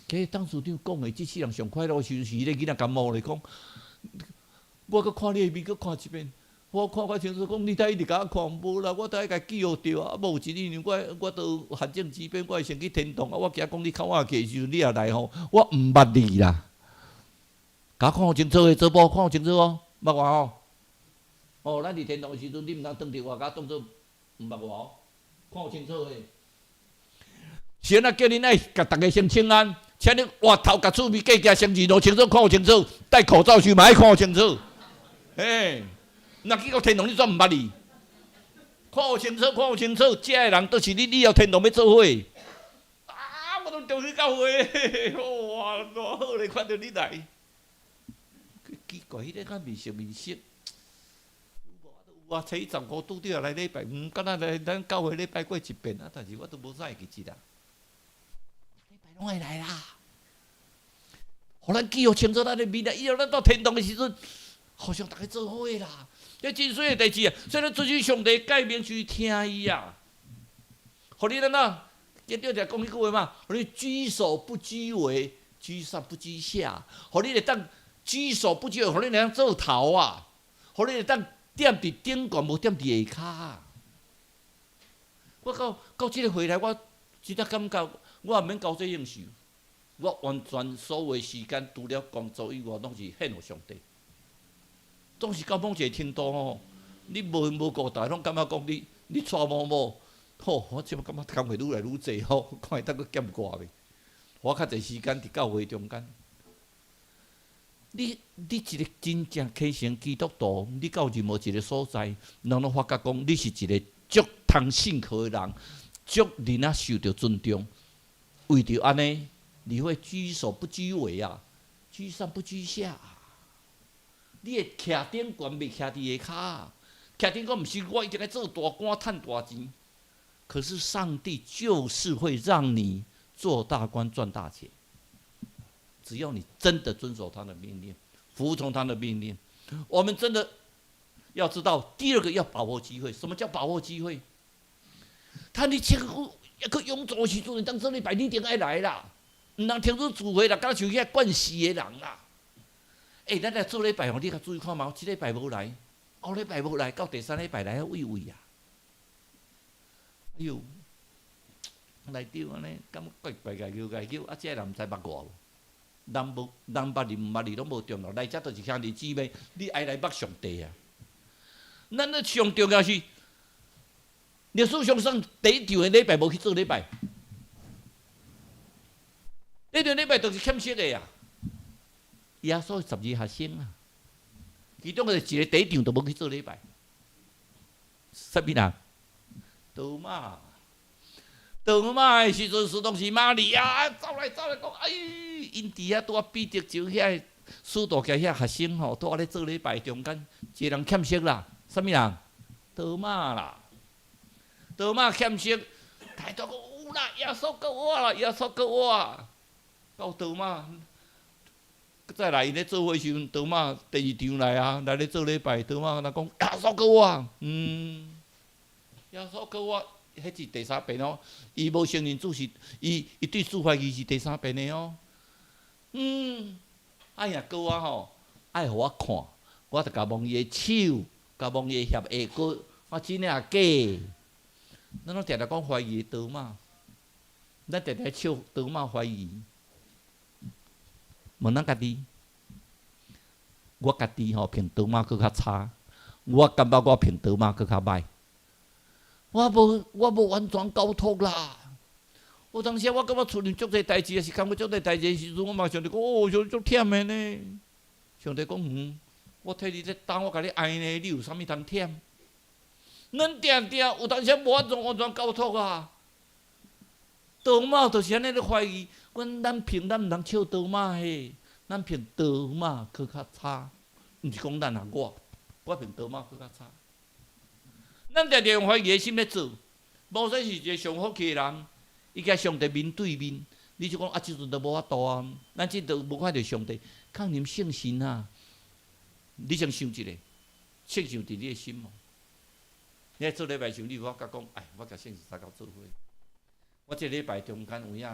S4: 其董事長講的，這世人上快樂的時陣是彼個囡仔感冒咧，講我閣看你的面，閣看一遍。我看較清楚，講你愛一直共我看，無啦，我都愛共記號著啊。無有一日，我我都反正這邊我會先去天堂啊。我驚講你較晚去的時陣，你也來吼，我毋捌你啦。共我看清楚的，做某看清楚哦，捌我吼。哦，咱佇天堂的時陣，你毋通當著我，共我當做毋捌我哦。看清楚的。是按怎叫恁愛共逐家先請安，請你額頭共喙眉隔行先認清楚，看清楚，戴口罩時嘛愛看清楚。嘿，若去到天堂，你煞毋捌你。看清楚，看清楚，遮的人都是你以後天堂欲做伙。啊！我都終於到會，哇！偌好咧，看著你來。奇怪，彼個敢面熟面熟。有啊，初一十五拄著來禮拜，毋敢若來咱教會禮拜過一遍啊，但是我都無啥會記得。禮拜攏會來啦，予咱記予清楚咱的面啊！以後咱到天堂的時陣，互相逐家做伙啦。這真媠的代誌啊！所以咱遵守上帝誡命就是聽伊啊。予你按怎？結著就講彼句話嘛，予你居首不居尾，居上不居下。予你會當居首不居尾，予你會當做頭啊！予你會當踮佇頂懸，無踮佇下跤。我到到這個歲來，我真正感覺我也毋免交這應酬，我完全所有的時間，除了工作以外，攏是獻予上帝。總是到某一個程度吼，你無緣無故，逐家攏感覺講你你娶某某，吼，我這擺感覺工課愈來愈濟吼，看會當閣減寡未？花較濟時間佇教會中間。你你一個真正虔誠基督徒，你到任何一個所在，人攏發覺講你是一個足通信靠的人，足恁仔受著尊重。為著按呢，你會居首不居尾啊，居上不居下。你會徛頂懸，袂徛佇下跤。徛頂講毋是我一定愛做大官趁大錢，可是上帝就是會讓你做大官賺大錢，只要你真的遵守他的命令，服從他的命令。我們真的要知道，第二個要把握機會。什麼叫把握機會？他你這個一個勇做時陣，當做禮拜你一定愛來啦，毋通停止聚會啦，敢若像遐慣勢的人啦。欸，咱來做禮拜吼，你較注意看覓，這禮拜無來，後禮拜無來，到第三禮拜來佚位啊？哎喲，來對按呢，感覺怪怪個叫個叫，啊，這个人毋知捌我無？人無人捌你毋捌你攏無重要，來遮就是兄弟姊妹，你愛來捌上帝啊！咱咧上重要是歷史上上第一場的禮拜無去做禮拜，第一場禮拜就是欠息的啊！耶穌12學生啊，其中的一個第一場都無去做禮拜，啥物人？多馬，多馬的時陣，是當是瑪利亞走來走來講，哎，𪜶佇遐拄仔彼得就遐使徒共遐學生吼，拄仔咧做禮拜中間，一個人欠席啦，啥物人？多馬啦，多馬欠席，態度講有啦，耶穌復活啦，耶穌復活，到多馬。再來，𪜶咧做伙時陣，多馬第二場來啊，來咧做禮拜，多馬若講耶穌復活，耶穌復活，彼是第三遍哦。伊無承認主是，伊對主懷疑是第三遍的哦。哎呀，閣我吼，愛予我看，我就共摸伊的手，共摸伊的額下骨，我真的抑假？咱攏定定講懷疑多馬，咱定定笑多馬懷疑。問咱家己，我家己吼評多馬閣較差，我感覺我評多馬閣較歹。我無完全交託啦。有當時我感覺出現足濟代誌，抑是感覺足濟代誌的時陣，我嘛上帝講，哦，上帝足忝的呢。上帝講，我替你咧擔，我共你愛呢，你有啥物通忝？咱定定有當時無完全完全交託啊。多馬就是按呢咧懷疑，阮咱評咱毋通笑多馬嘿，咱評多馬閣較差，毋是講咱啊，我評多馬閣較差。咱定定用懷疑的心咧做，摩西是一個上福氣的人，伊共上帝面對面，你就講啊，這陣都無法度啊，咱這都無看著上帝，抗認聖神啊！你先想一下，聖神佇你的心無？你做禮拜時，你有發覺講，哎，我共聖神相共做伙。我這禮拜中間有影，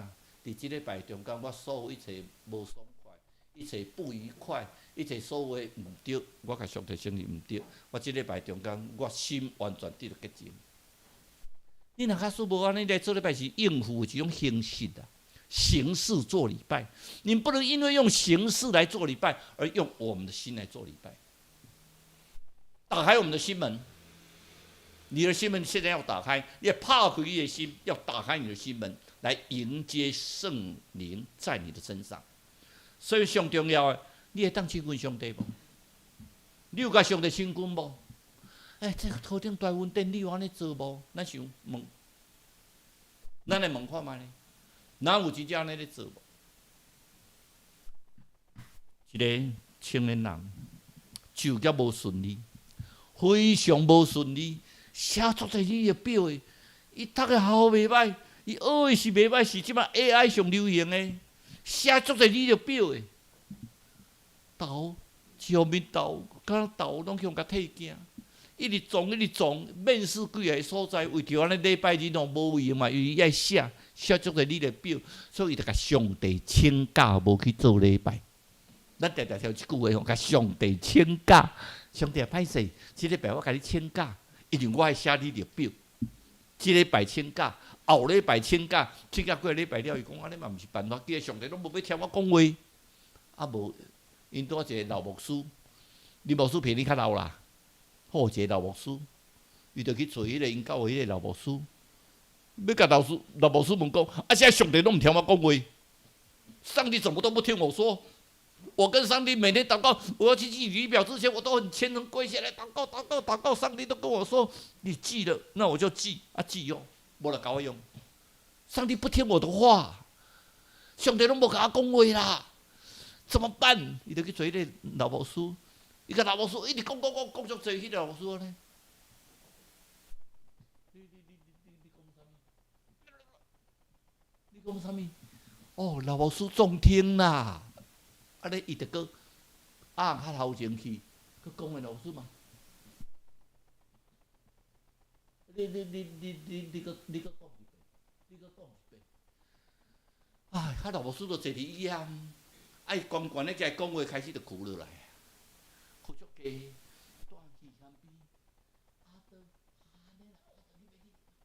S4: 佇這禮拜中間，我所有一切無爽快，一切不愉快，一切所有的毋對，我共上帝承認毋對。我這禮拜中間，我心完全得著潔淨。你若假使無按呢來做禮拜，是應付一種形式啊，形式做禮拜。你不能因為用形式來做禮拜，而用我們的心來做禮拜。打開我們的心門。你的心門現在要打開，你要拍開你的心，要打開你的心門，來迎接聖靈在你的身上。所以上重要的，你會當親近上帝無？你有共上帝親近無？欸，這個頭頂大恩典，你有按呢做無？咱想問，咱來問看覓咧？哪有真正按呢咧做無？一個青年人就業無順利，非常無順利。寫足濟履歷表的，伊讀的學校袂䆀，伊學的是袂䆀，是這擺 AI 上流行的，寫足濟履歷表的，頭一方面頭，敢若頭攏予共退鏡，一直撞一直撞，面試幾个所在，為著按呢禮拜日攏無閒嘛，因為愛寫寫足濟履歷表，所以伊就共上帝請假無去做禮拜。咱定定聽這句話吼，共上帝請假，上帝也歹勢，這禮拜我共你請假。因為我愛寫履歷表，這禮拜請假，後禮拜請假，請假幾個禮拜了，伊講按呢嘛毋是辦法，既然上帝攏無欲聽我講話，啊無，𪜶拄仔一個老牧師，林牧師比你較老啦，好一個老牧師，伊就去揣彼個𪜶教會彼個老牧師，欲共老師老牧師問講，啊，現在上帝攏毋聽我講話，上帝怎麼都不聽我說？我跟上帝每天禱告，我要去寄履歷表之前，我都很虔誠跪下來禱告、禱告、禱告。上帝都跟我說：“你寄了，那我就寄啊，寄哦，無來共我用。”上帝不聽我的話，上帝攏無共我講話啦，怎麼辦？伊就去揣彼個老牧師，伊共老牧師一直講講講講足濟，彼個老牧師呢，你講啥物？哦，老牧師中聽啦，啊咧伊就閣啊較頭前去，閣講的老師嘛。你閣講一遍，你閣講一遍。唉，較老牧師就坐佇椅仔，啊伊懸懸咧遮講話開始就哭落來，哭足濟，蹛去旁邊，啊都按呢啦，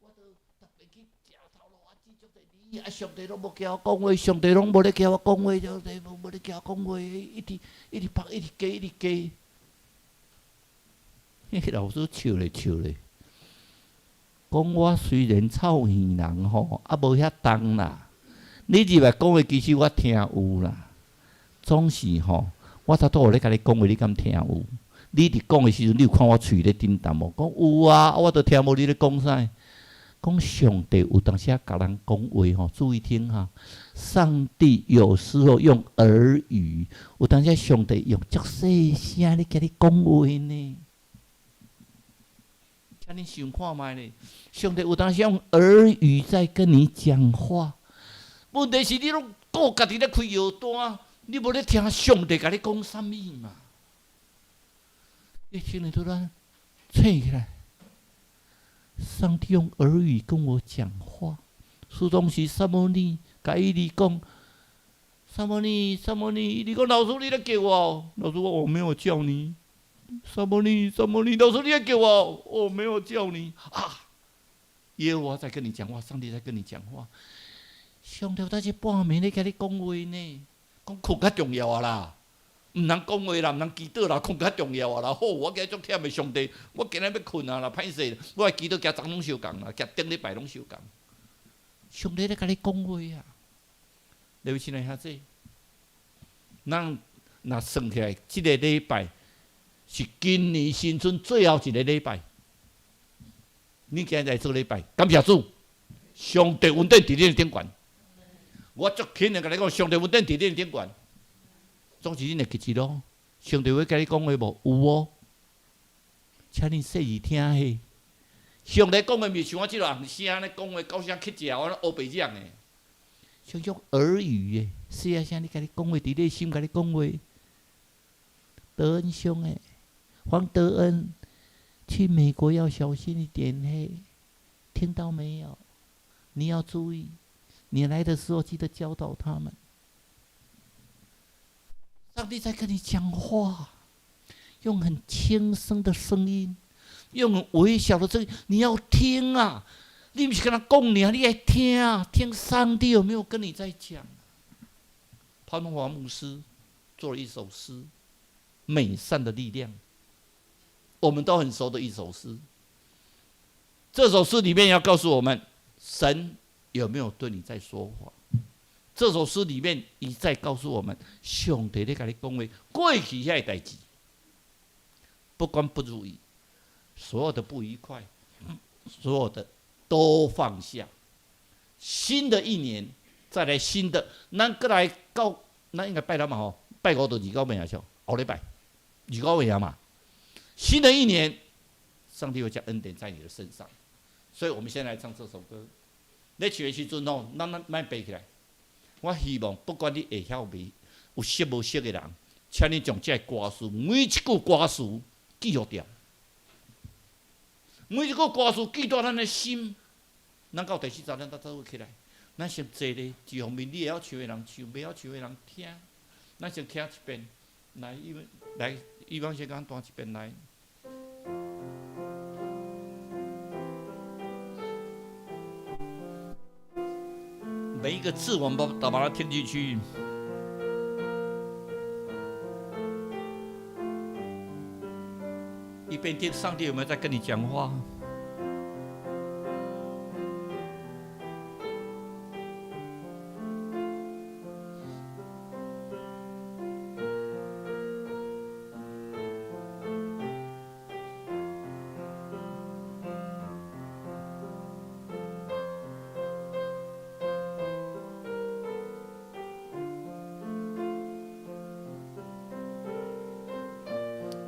S4: 我都特別去食頭路啊，煮足濟年，啊上帝攏無共我講話，上帝攏無咧共我講話，上帝無咧共我講話，一直一直拍，一直加，一直加。彼老師笑咧笑咧，講我雖然臭耳人吼，啊無遐重啦。你入來講話，其實我聽有啦。總是吼，我頭拄仔咧共你講話，你敢聽有？你佇講的時陣，你有看我喙咧振動無？講有啊，我都聽無你咧講啥。講上帝有當時仔共人講話吼，注意聽哈。上帝有時候用耳語，有當時上帝用足細聲咧共你講話呢。請你想看覓咧，上帝有當時用耳語在跟你講話。問題是你攏顧家己咧開藥單，你無咧聽上帝共你講啥物嘛？你心裡突然醒起來，上帝用耳語跟我講話。書中是撒母耳，共以利講，撒母耳，撒母耳，以利講老師你咧叫我，老師說我沒有叫你。撒母耳，撒母耳，老師你咧叫我，我沒有叫你啊！耶和華在跟你講話，上帝在跟你講話。上帝有當時半暝咧共你講話呢，講睏較重要啊啦，毋通講話啦，毋通祈禱啦，睏較重要啊啦。好，我今日足忝的，上帝，我今日欲睏啊啦，歹勢，我的祈禱今昨攏相仝啦，今頂禮拜攏相仝。上帝咧共你講話啊，各位親愛兄弟，咱若算起來，這个禮拜是今年新春最後一个禮拜。你今日來做禮拜，感謝主，上帝恩典佇恁頂懸。我足肯定共你講，上帝恩典佇恁頂懸，總是恁會記住咯。上帝會共你講話無？有哦，請恁細耳聽彼。上帝講話毋是像我這個紅聲咧講話，高聲乞食，我烏白講的。像用耳語的，細仔聲咧共你講話，佇你心共你講話。德恩兄誒，黃德恩，去美國要小心一點嘿，聽到沒有？你要注意，你來的時候記得教導他們。上帝在跟你講話，用很輕聲的聲音，用很微小的聲音，你要聽啊！你毋是跟他講爾，你愛聽啊，聽上帝有沒有跟你在講？潘華牧師做了一首詩，《美善的力量》，我們都很熟的一首詩。這首詩裡面要告訴我們，神有沒有對你在說話？這首詩裡面一再告訴我們，上帝咧共你講話，過去遐个代誌，不管不如意，所有的不愉快，所有的都放下。新的一年再來新的，咱閣來到，咱應該拜六嘛吼，拜五到29暝啊，像後禮拜29暝啊嘛。新的一年，上帝會將恩典在你的身上，所以我們先來唱這首歌。咧唱的時陣吼，咱莫背起來。我希望不管你會曉袂，有識無識的人，請你將這个歌詞每一句歌詞記錄掉，每一句歌詞記在咱的心。咱到第四集，咱才做伙起來。咱先坐咧，一方面你會曉唱的人唱，袂曉唱的人聽。咱先聽一遍，來，伊來，伊方先共彈一遍來。每一個字，我們都把它聽進去。一邊聽上帝有沒有在跟你講話？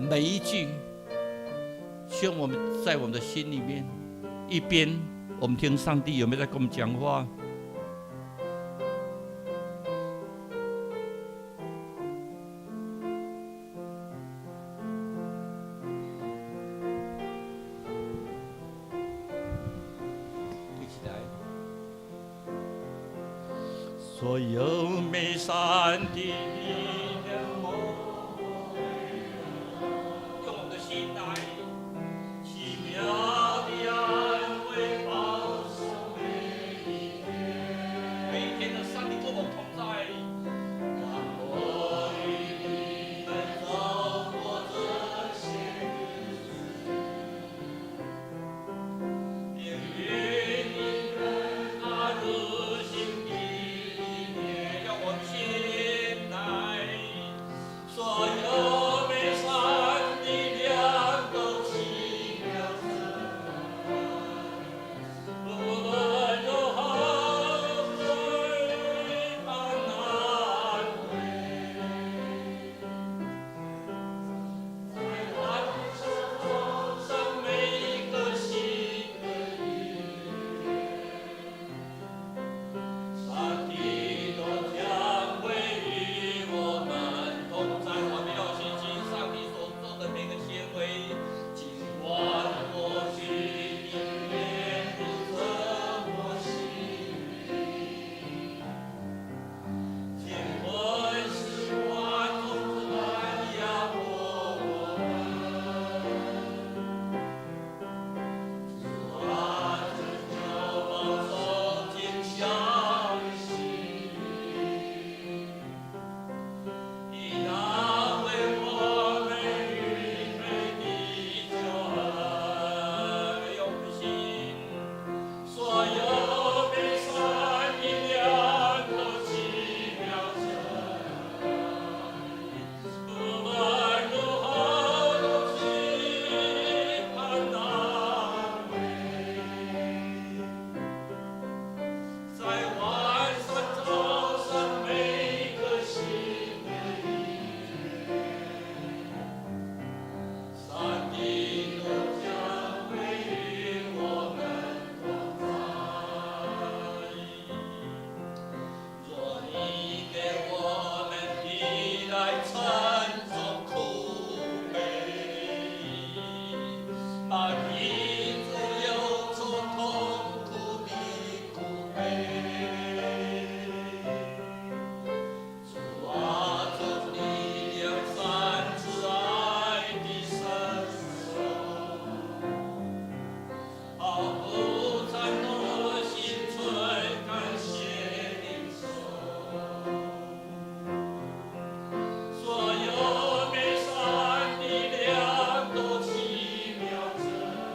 S4: 每一句，希望我們在我們的心裡面，一邊我們聽上帝有沒有在跟我們講話。所有美善的力量，用我們的心來奇妙的安慰，保守每一天，每一天的上帝跟我同在。讓我與你們走過這些日子，並與你們踏入新的一年，用我們心來，所有美善的力量都奇妙慈愛，無論如何會難為，在萬山上每個新的一年，上帝都將會與我們同在。我們要相信上帝所做的每個行為，盡管過去的年日怎麼幸運，貧困時光總是來壓迫我們。主啊，這就保守堅強的心，你那為我們預備的救恩，用心，所有美善的力量都奇妙慈愛，無論如何都期盼安慰，在萬山早上每個新的一天，上帝都將會與我們同在。若你給我們披戴沉重苦悲，把醫治憂愁痛苦的苦悲，主啊，主力量善慈愛的伸手，毫不顫動心存感謝領受，所有美善的力量都奇妙慈愛，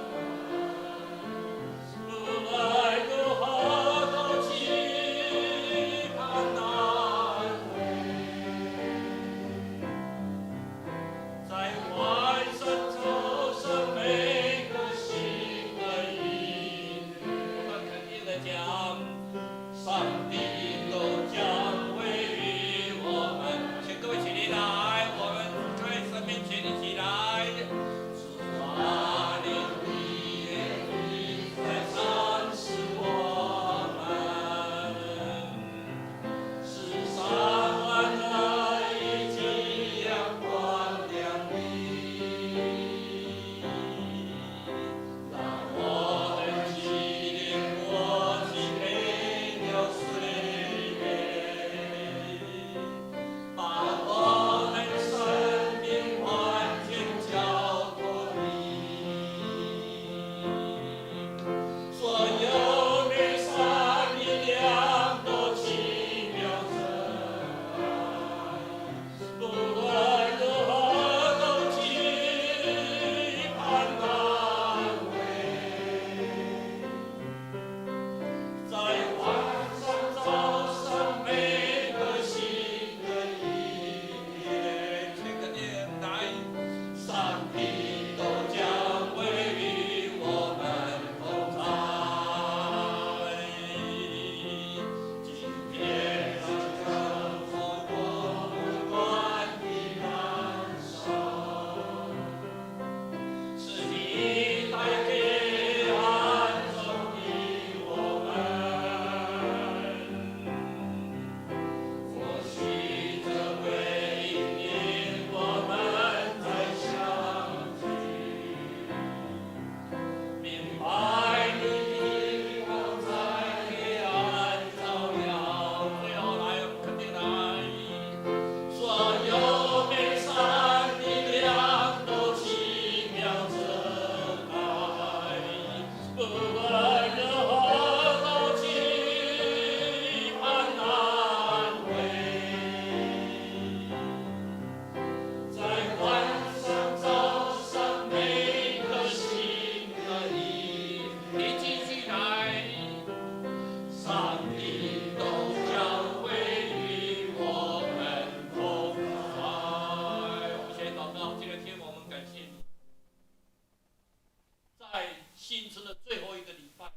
S4: 的最後一個禮拜，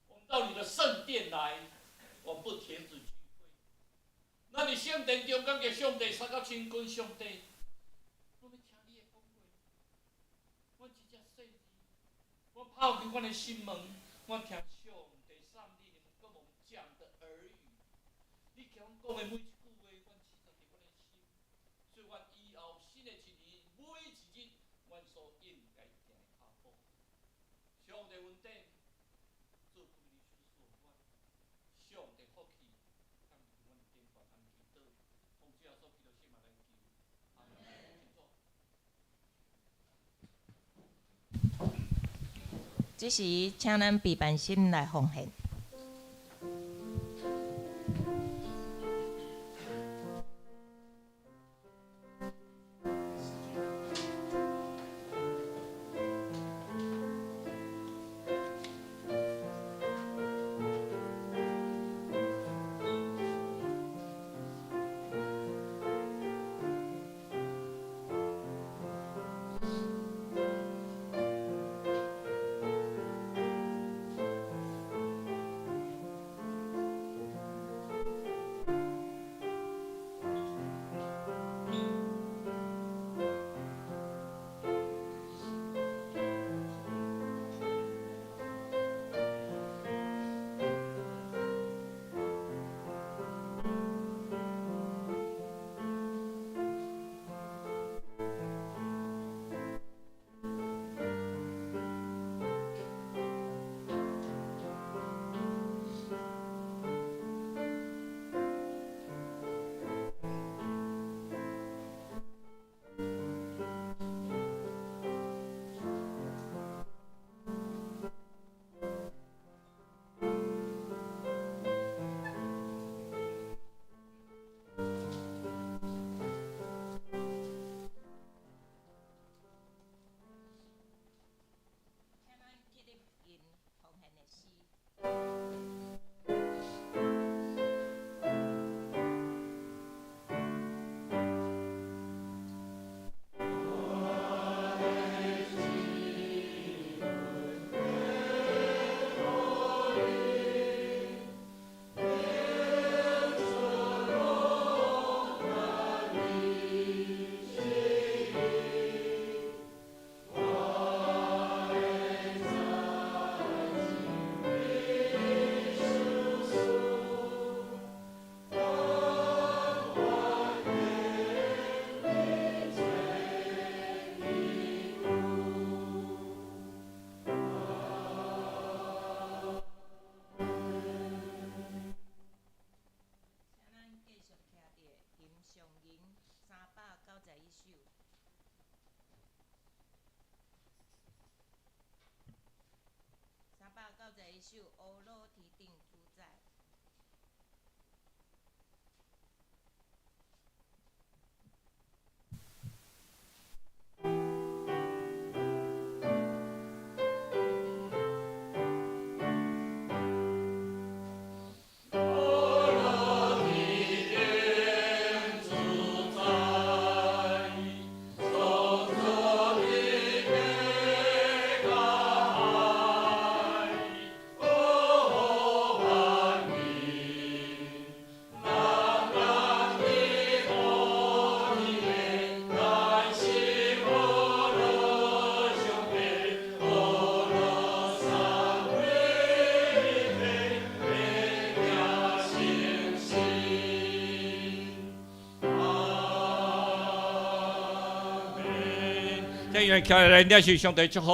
S4: 我們到你的聖殿來，我們不停止聚會。咱佇聖殿中感謝上帝，三甲親近上帝。我欲聽你的講話，阮真正細膩，我拋開阮的心門，我聽上帝送你們跟我們講的耳語。你共阮講的每一句話，阮記在佇阮的心。所以，阮以後新的一年，每一日，阮所應該行的跤步。上帝恩典，祝福你所阮。上帝福氣，降臨阮頂懸，按祈禱，奉主耶穌基督聖名來求，阿門。請坐。
S1: 這時，請咱備辦心來奉獻。請咱起立吟奉獻的詩。請咱繼續徛佇吟上吟391首。391首，烏魯天頂主宰。
S4: 這樣徛起來，領受上帝祝福。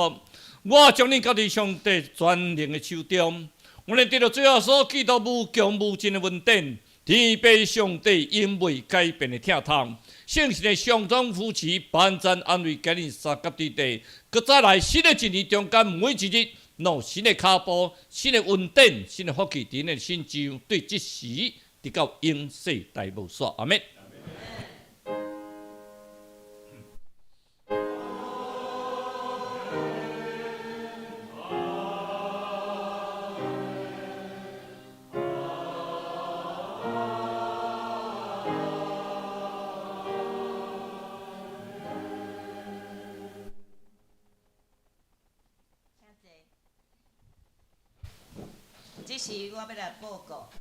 S4: 我將恁交佇上帝全能的手中。阮會得著主耶穌基督無窮無盡的恩典，天父上帝永未改變的疼痛，聖神的相當扶持、幫贊、安慰，佮恁相佮佇地。閣再來新的一年中間，每一日，攏有新的跤步、新的恩典、新的福氣，佇恁的身上，對這時直到永世代無煞。阿們。
S1: 請坐。實我欲來報告，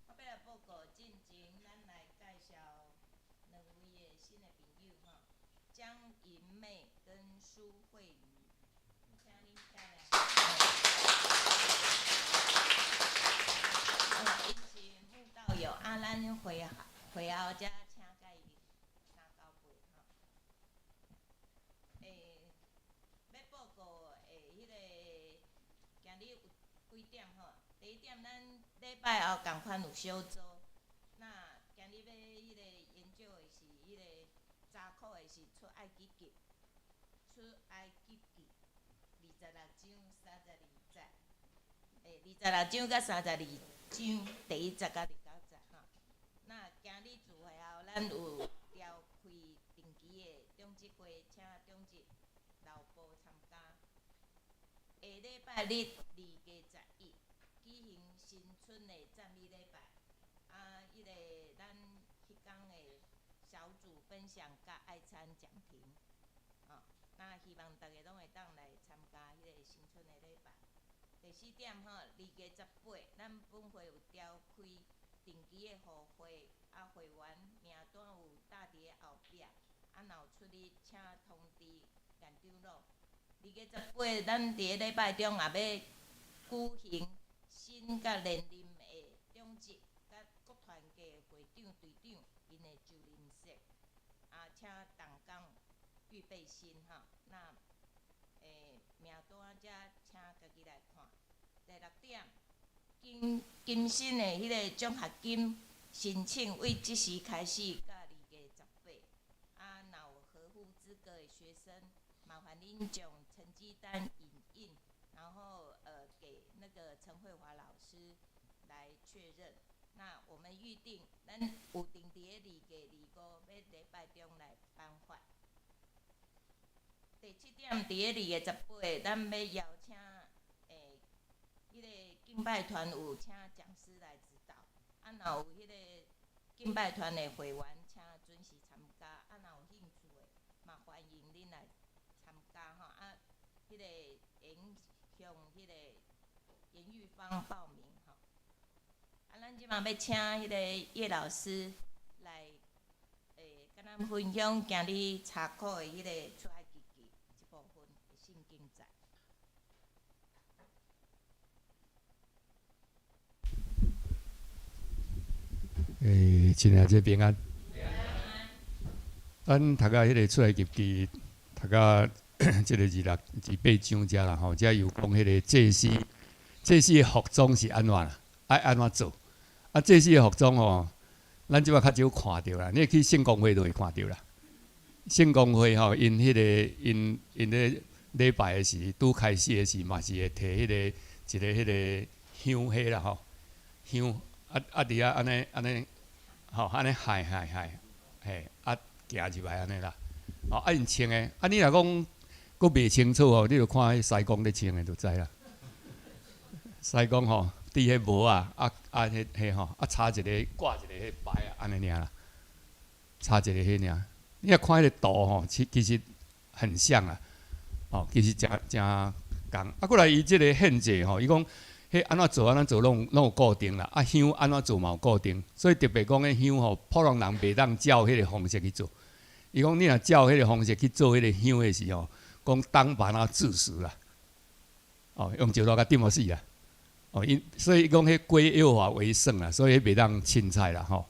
S1: 我欲來報告進前，咱來介紹兩位的新的朋友吼，江銀妹跟蘇慧瑜，請恁起來。𪜶是慕道友啊，咱會會後才請佮伊三交輩吼。欲報告的彼个今日有幾點吼？第一點，咱禮拜後仝款有小組。那今日欲彼个研究的是彼个查考的是出埃及記，出埃及記26章32節。26章佮32章，第一節佮29節吼。那今日聚會後，咱有召開定期的長執會，請長執老婆參加。下禮拜日2月11，舉行新春的讚美禮拜。啊，彼个咱彼工的小組分享佮愛餐講評。哦，那希望逐家攏會當來參加彼个新春的禮拜。第四點吼，2月18，咱本會有召開定期的互會，啊，會員名單有貼佇咧後壁，啊，若有出入，請通知嚴長老。2月18，咱佇咧禮拜中也欲舉行新佮連任的長執佮各團契的會長、隊長𪜶的就任式，啊，請同工預備心吼，那名單才請家己來看。第六點，金金新的彼個獎學金申請為這時開始到2月18，啊，若有合乎資格的學生，麻煩恁將成績單影印，然後給那個陳慧華老師來確認。那我們預定，咱有定佇咧2月25欲禮拜中來頒發。第七點，佇咧2月18，咱欲邀請彼个敬拜團有請講師來指導，啊，若有彼個敬拜團的會員，請準時參加，啊，若有興趣的，嘛歡迎恁來參加吼，啊，彼個會用向彼個嚴玉芳報名吼。啊，咱這馬欲請彼個葉老師來，佮咱分享今日查考的彼個出埃及記這部分的聖經節。
S5: 親愛這平安。咱讀到彼个出埃及記，讀到這个二六二八章遮啦吼，遮有講彼个祭司，祭司的服裝是按怎啦？愛按怎做？啊，祭司的服裝吼，咱這擺較少看著啦。你去聖公會就會看著啦。聖公會吼，𪜶彼个𪜶𪜶咧禮拜的時，拄開始的時嘛是會提彼個一个彼个香火啦吼，香啊啊佇遐按呢按呢，吼按呢害害害，嘿啊行入來按呢啦。哦啊𪜶穿的，啊你若講閣袂清楚吼，你就看彼師公咧穿的就知啦。師公吼，佇彼帽仔啊啊彼彼吼啊插一个掛一個彼牌仔按呢爾啦，插一個彼爾。你若看彼個圖吼，其其實很像啊，哦，其實誠誠仝。啊，閣來伊這个獻祭吼，伊講彼按怎做按怎做攏攏有固定啦，啊香按怎做嘛有固定，所以特別講彼香吼，普通人袂當照彼个方式去做。伊講你若照彼个方式去做彼个香的時候，講當把它治死啦，哦，用石頭共釘予死啦。哦，𪜶所以伊講彼歸耶和華為聖啦，所以彼袂當凊彩啦吼。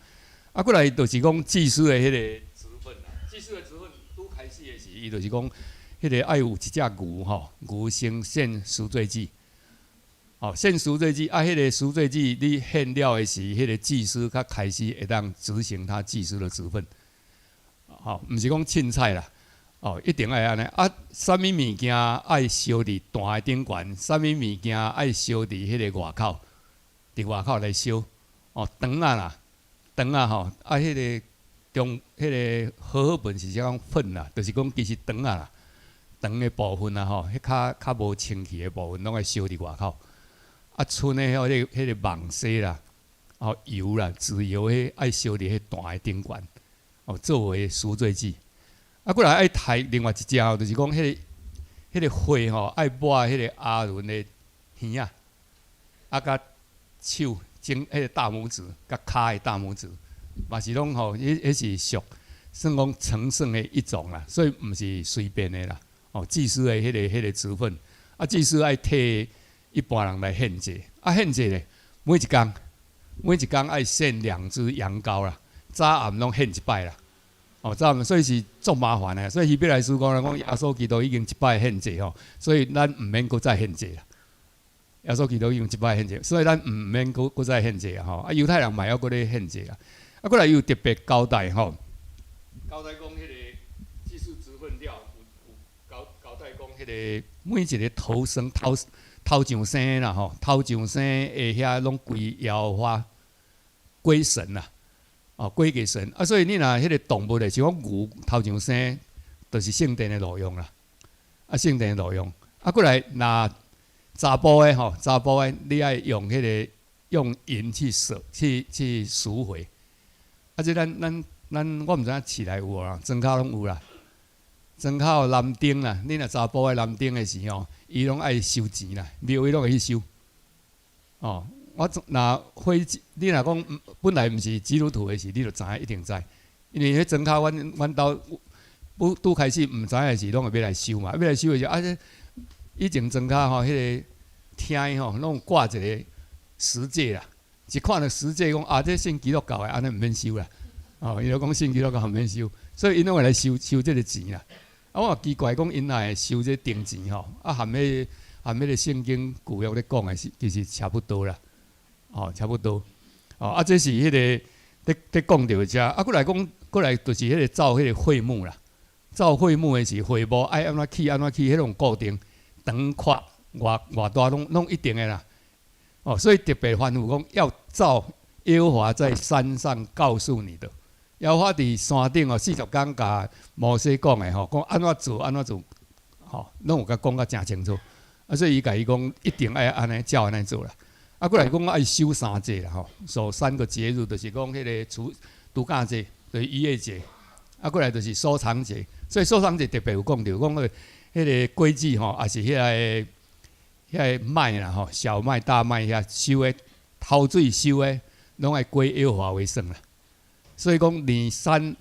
S5: 啊，閣來就是講祭司的彼个職分啦，祭司的職分拄開始的時，伊就是講彼个愛有一隻牛吼，牛先獻贖罪祭。哦，獻贖罪祭啊，彼个贖罪祭你獻了的時，彼個祭司才開始會當執行他祭司的職分。吼，毋是講凊彩啦，哦，一定愛按呢。啊，啥物物件愛燒佇壇的頂懸，啥物物件愛燒佇彼個外口，佇外口來燒。哦，腸仔啦，腸仔吼，啊，彼個中，彼個和合本是講糞啦，就是講其實腸仔啦，腸的部分啊吼，彼較較無清氣的部分，攏愛燒佇外口。啊，賰的吼，彼個彼個網絲啦，哦油啦，脂油彼愛燒佇彼壇的頂懸，哦，作為贖罪祭。啊，閣來愛刣另外一隻吼，就是講彼個彼個血吼，愛抹彼個亞倫的耳仔，啊，佮手指彼个大拇指，佮跤的大拇指，嘛是攏吼，彼是屬算講成聖的一種啦，所以毋是隨便的啦。哦，祭司的彼個職分，啊，祭司愛替一般人來獻祭，啊，獻祭咧，每一工愛獻兩隻羊羔啦，早暗攏獻一擺啦。哦，早暗所以是足麻煩的，所以希伯來書講咧，講耶穌基督已經一擺獻祭吼，所以咱毋免閣再獻祭啦。耶穌基督已經一擺獻祭，所以咱毋免閣再獻祭啊！吼，啊，猶太人嘛猶閣咧獻祭啊。啊，過來有特別交代吼，交代講彼個祭司職分了，有交代講彼個每一個頭生頭頭上生啦吼，頭上生的遐攏歸耶和華歸神啦，哦，歸給神。啊，所以你若彼個動物咧，像講牛頭上生，就是聖殿的路用啦。啊，聖殿的路用。啊，過來若查埔的吼，查埔的你愛用彼個用銀去贖，去贖回。啊，這咱我毋知影市內有無啦，莊跤攏有啦。莊跤南丁啦，你若查埔的南丁的時吼，伊攏愛收錢啦，廟宇攏會去收。哦，我若會你若講本來毋是基督徒的時，你就知影一定知，因為彼莊跤阮兜拄拄開始毋知影的時，攏會欲來收嘛，欲來收的時，啊，這以前莊跤吼，彼個廳吼，攏有掛一個十誡啦，一看著十誡講啊，這信基督教的，按呢毋免收啦。哦，伊就講信基督教毋免收，所以𪜶攏會來收這个錢啦。啊，我嘛奇怪講𪜶哪會收這銅錢吼？啊，含彼個聖經舊約咧講的是其實差不多啦。哦，差不多。哦，啊，這是彼个咧講著遮，啊，閣來講，閣來就是彼个造彼个會幕啦。造會幕的是會幕愛按怎起按怎起，彼種固定長闊偌大攏一定的啦。哦，所以特別吩咐講要照耶和華在山上告訴你的。耶和華佇山頂哦，40工共摩西講的吼，講按怎做按怎做，吼，攏有共講甲誠清楚。啊，所以伊共伊講一定愛按呢照按呢做啦。啊，閣來講愛守三節啦吼，守三個節日，就是講彼个除酵節，就是逾越節。啊，閣來就是收藏節。所以收藏節特別有講著，講彼個果子吼，抑是彼個麥啦吼，小麥、大麥遐收的頭水收的，攏愛歸耶和華為聖啦。所以講，年三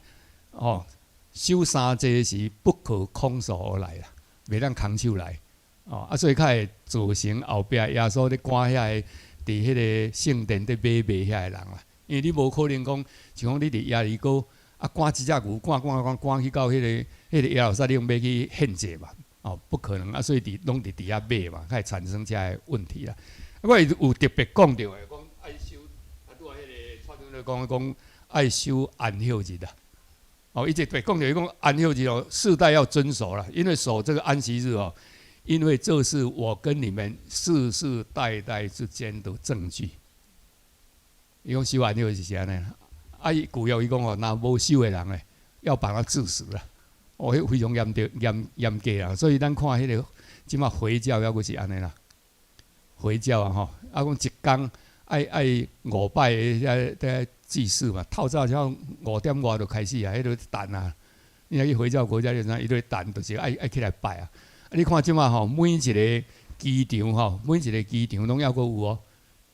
S5: 哦，守三節時不可空手而來啦，袂當空手來哦。啊，所以較會造成後壁耶穌咧趕遐个佇彼個聖殿咧買賣遐个人啦。因為你無可能講，像講你佇耶利哥啊，趕一隻牛，趕趕趕趕去到彼個耶路撒冷欲去獻祭嘛？哦，不可能啊！所以攏佇遐買嘛，較會產生這个問題啦。啊，我有特別講著的，講愛守啊，拄仔彼个蔡主任講講愛守安息日啦。哦，伊特別講著伊講安息日哦，世代要遵守啦，因為守這個安息日哦，因為這是我跟你們世世代代之間的證據。伊講守安息日是按呢，啊，伊舊約伊講哦，若無守的人咧，要把他治死啦。哦，彼非常嚴重、嚴格啦，所以咱看彼个這馬回教猶閣是按呢啦。回教啊吼，啊講一工愛五擺遐祭祀嘛，透早才5點外就開始啊，彼個等啊。你若去回教國家，你就知影伊咧等，就是愛起來拜啊。啊，你看這馬吼，每一个機場吼，每一个機場攏猶閣有哦，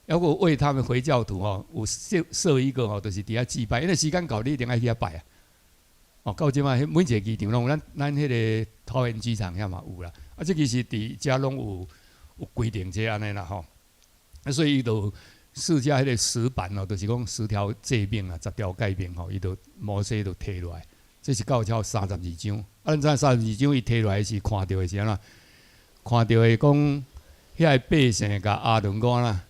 S5: 猶閣為他們回教徒吼，有設一個吼，就是佇遐祭拜，因為時間到，你一定愛去遐拜啊。哦，到這馬彼每一个機場攏有，咱彼个桃園機場遐嘛有啦。啊，這其實佇遮攏有規定這按呢啦吼。啊，所以伊就設下彼个石板哦，就是講十條誡命啊，十條誡命吼，伊就摩西就提落來。這是到超三十二章。啊，咱知三十二章伊提落來是看著的是按怎？看著的講，遐個百姓共亞倫講啦，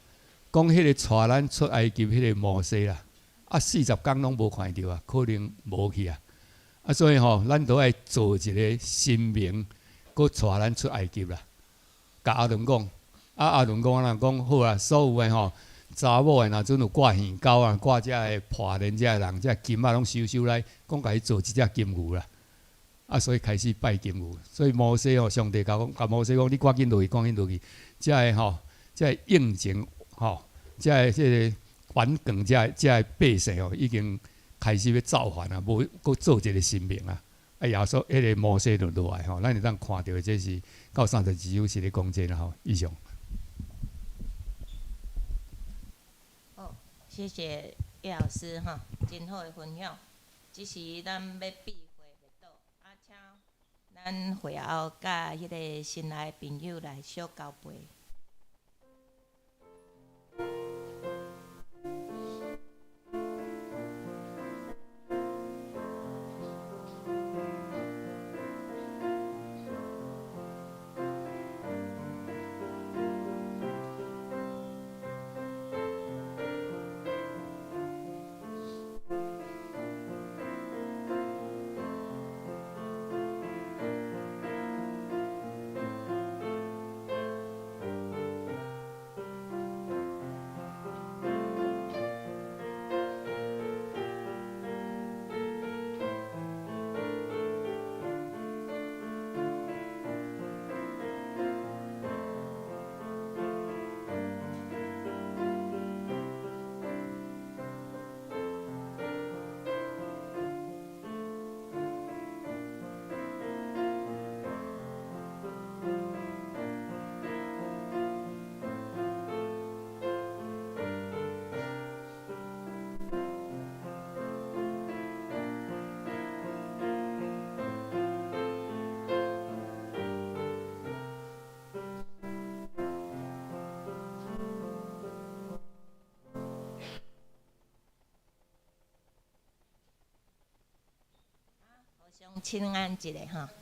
S5: 講彼个帶咱出埃及彼个摩西啦，啊，40工攏無看著啊，可能無去啊。啊，所以吼，咱都愛做一个神明，閣帶咱出埃及啦。共亞倫講，啊，亞倫講按怎講好啊，所有的吼查某的若陣有掛耳鈎啊，掛這个破鏈這个人，這个金仔攏收收來，講共伊做一隻金牛啦。啊，所以開始拜金牛。所以摩西吼，上帝共講，共摩西講，你趕緊落去，趕緊落去，這个吼，這个應景吼，這個反抗這个百姓吼，已經開始欲造反啊，無閣做一個神明啊。啊，耶穌彼个摩西就落來吼，咱會當看著這是到三十二章是咧講這啦吼，以上。
S1: 謝謝葉老師哈，真好的分享。這時咱欲閉會默禱，啊，請咱會後佮彼个新來的朋友來小交杯。相請安一下吼。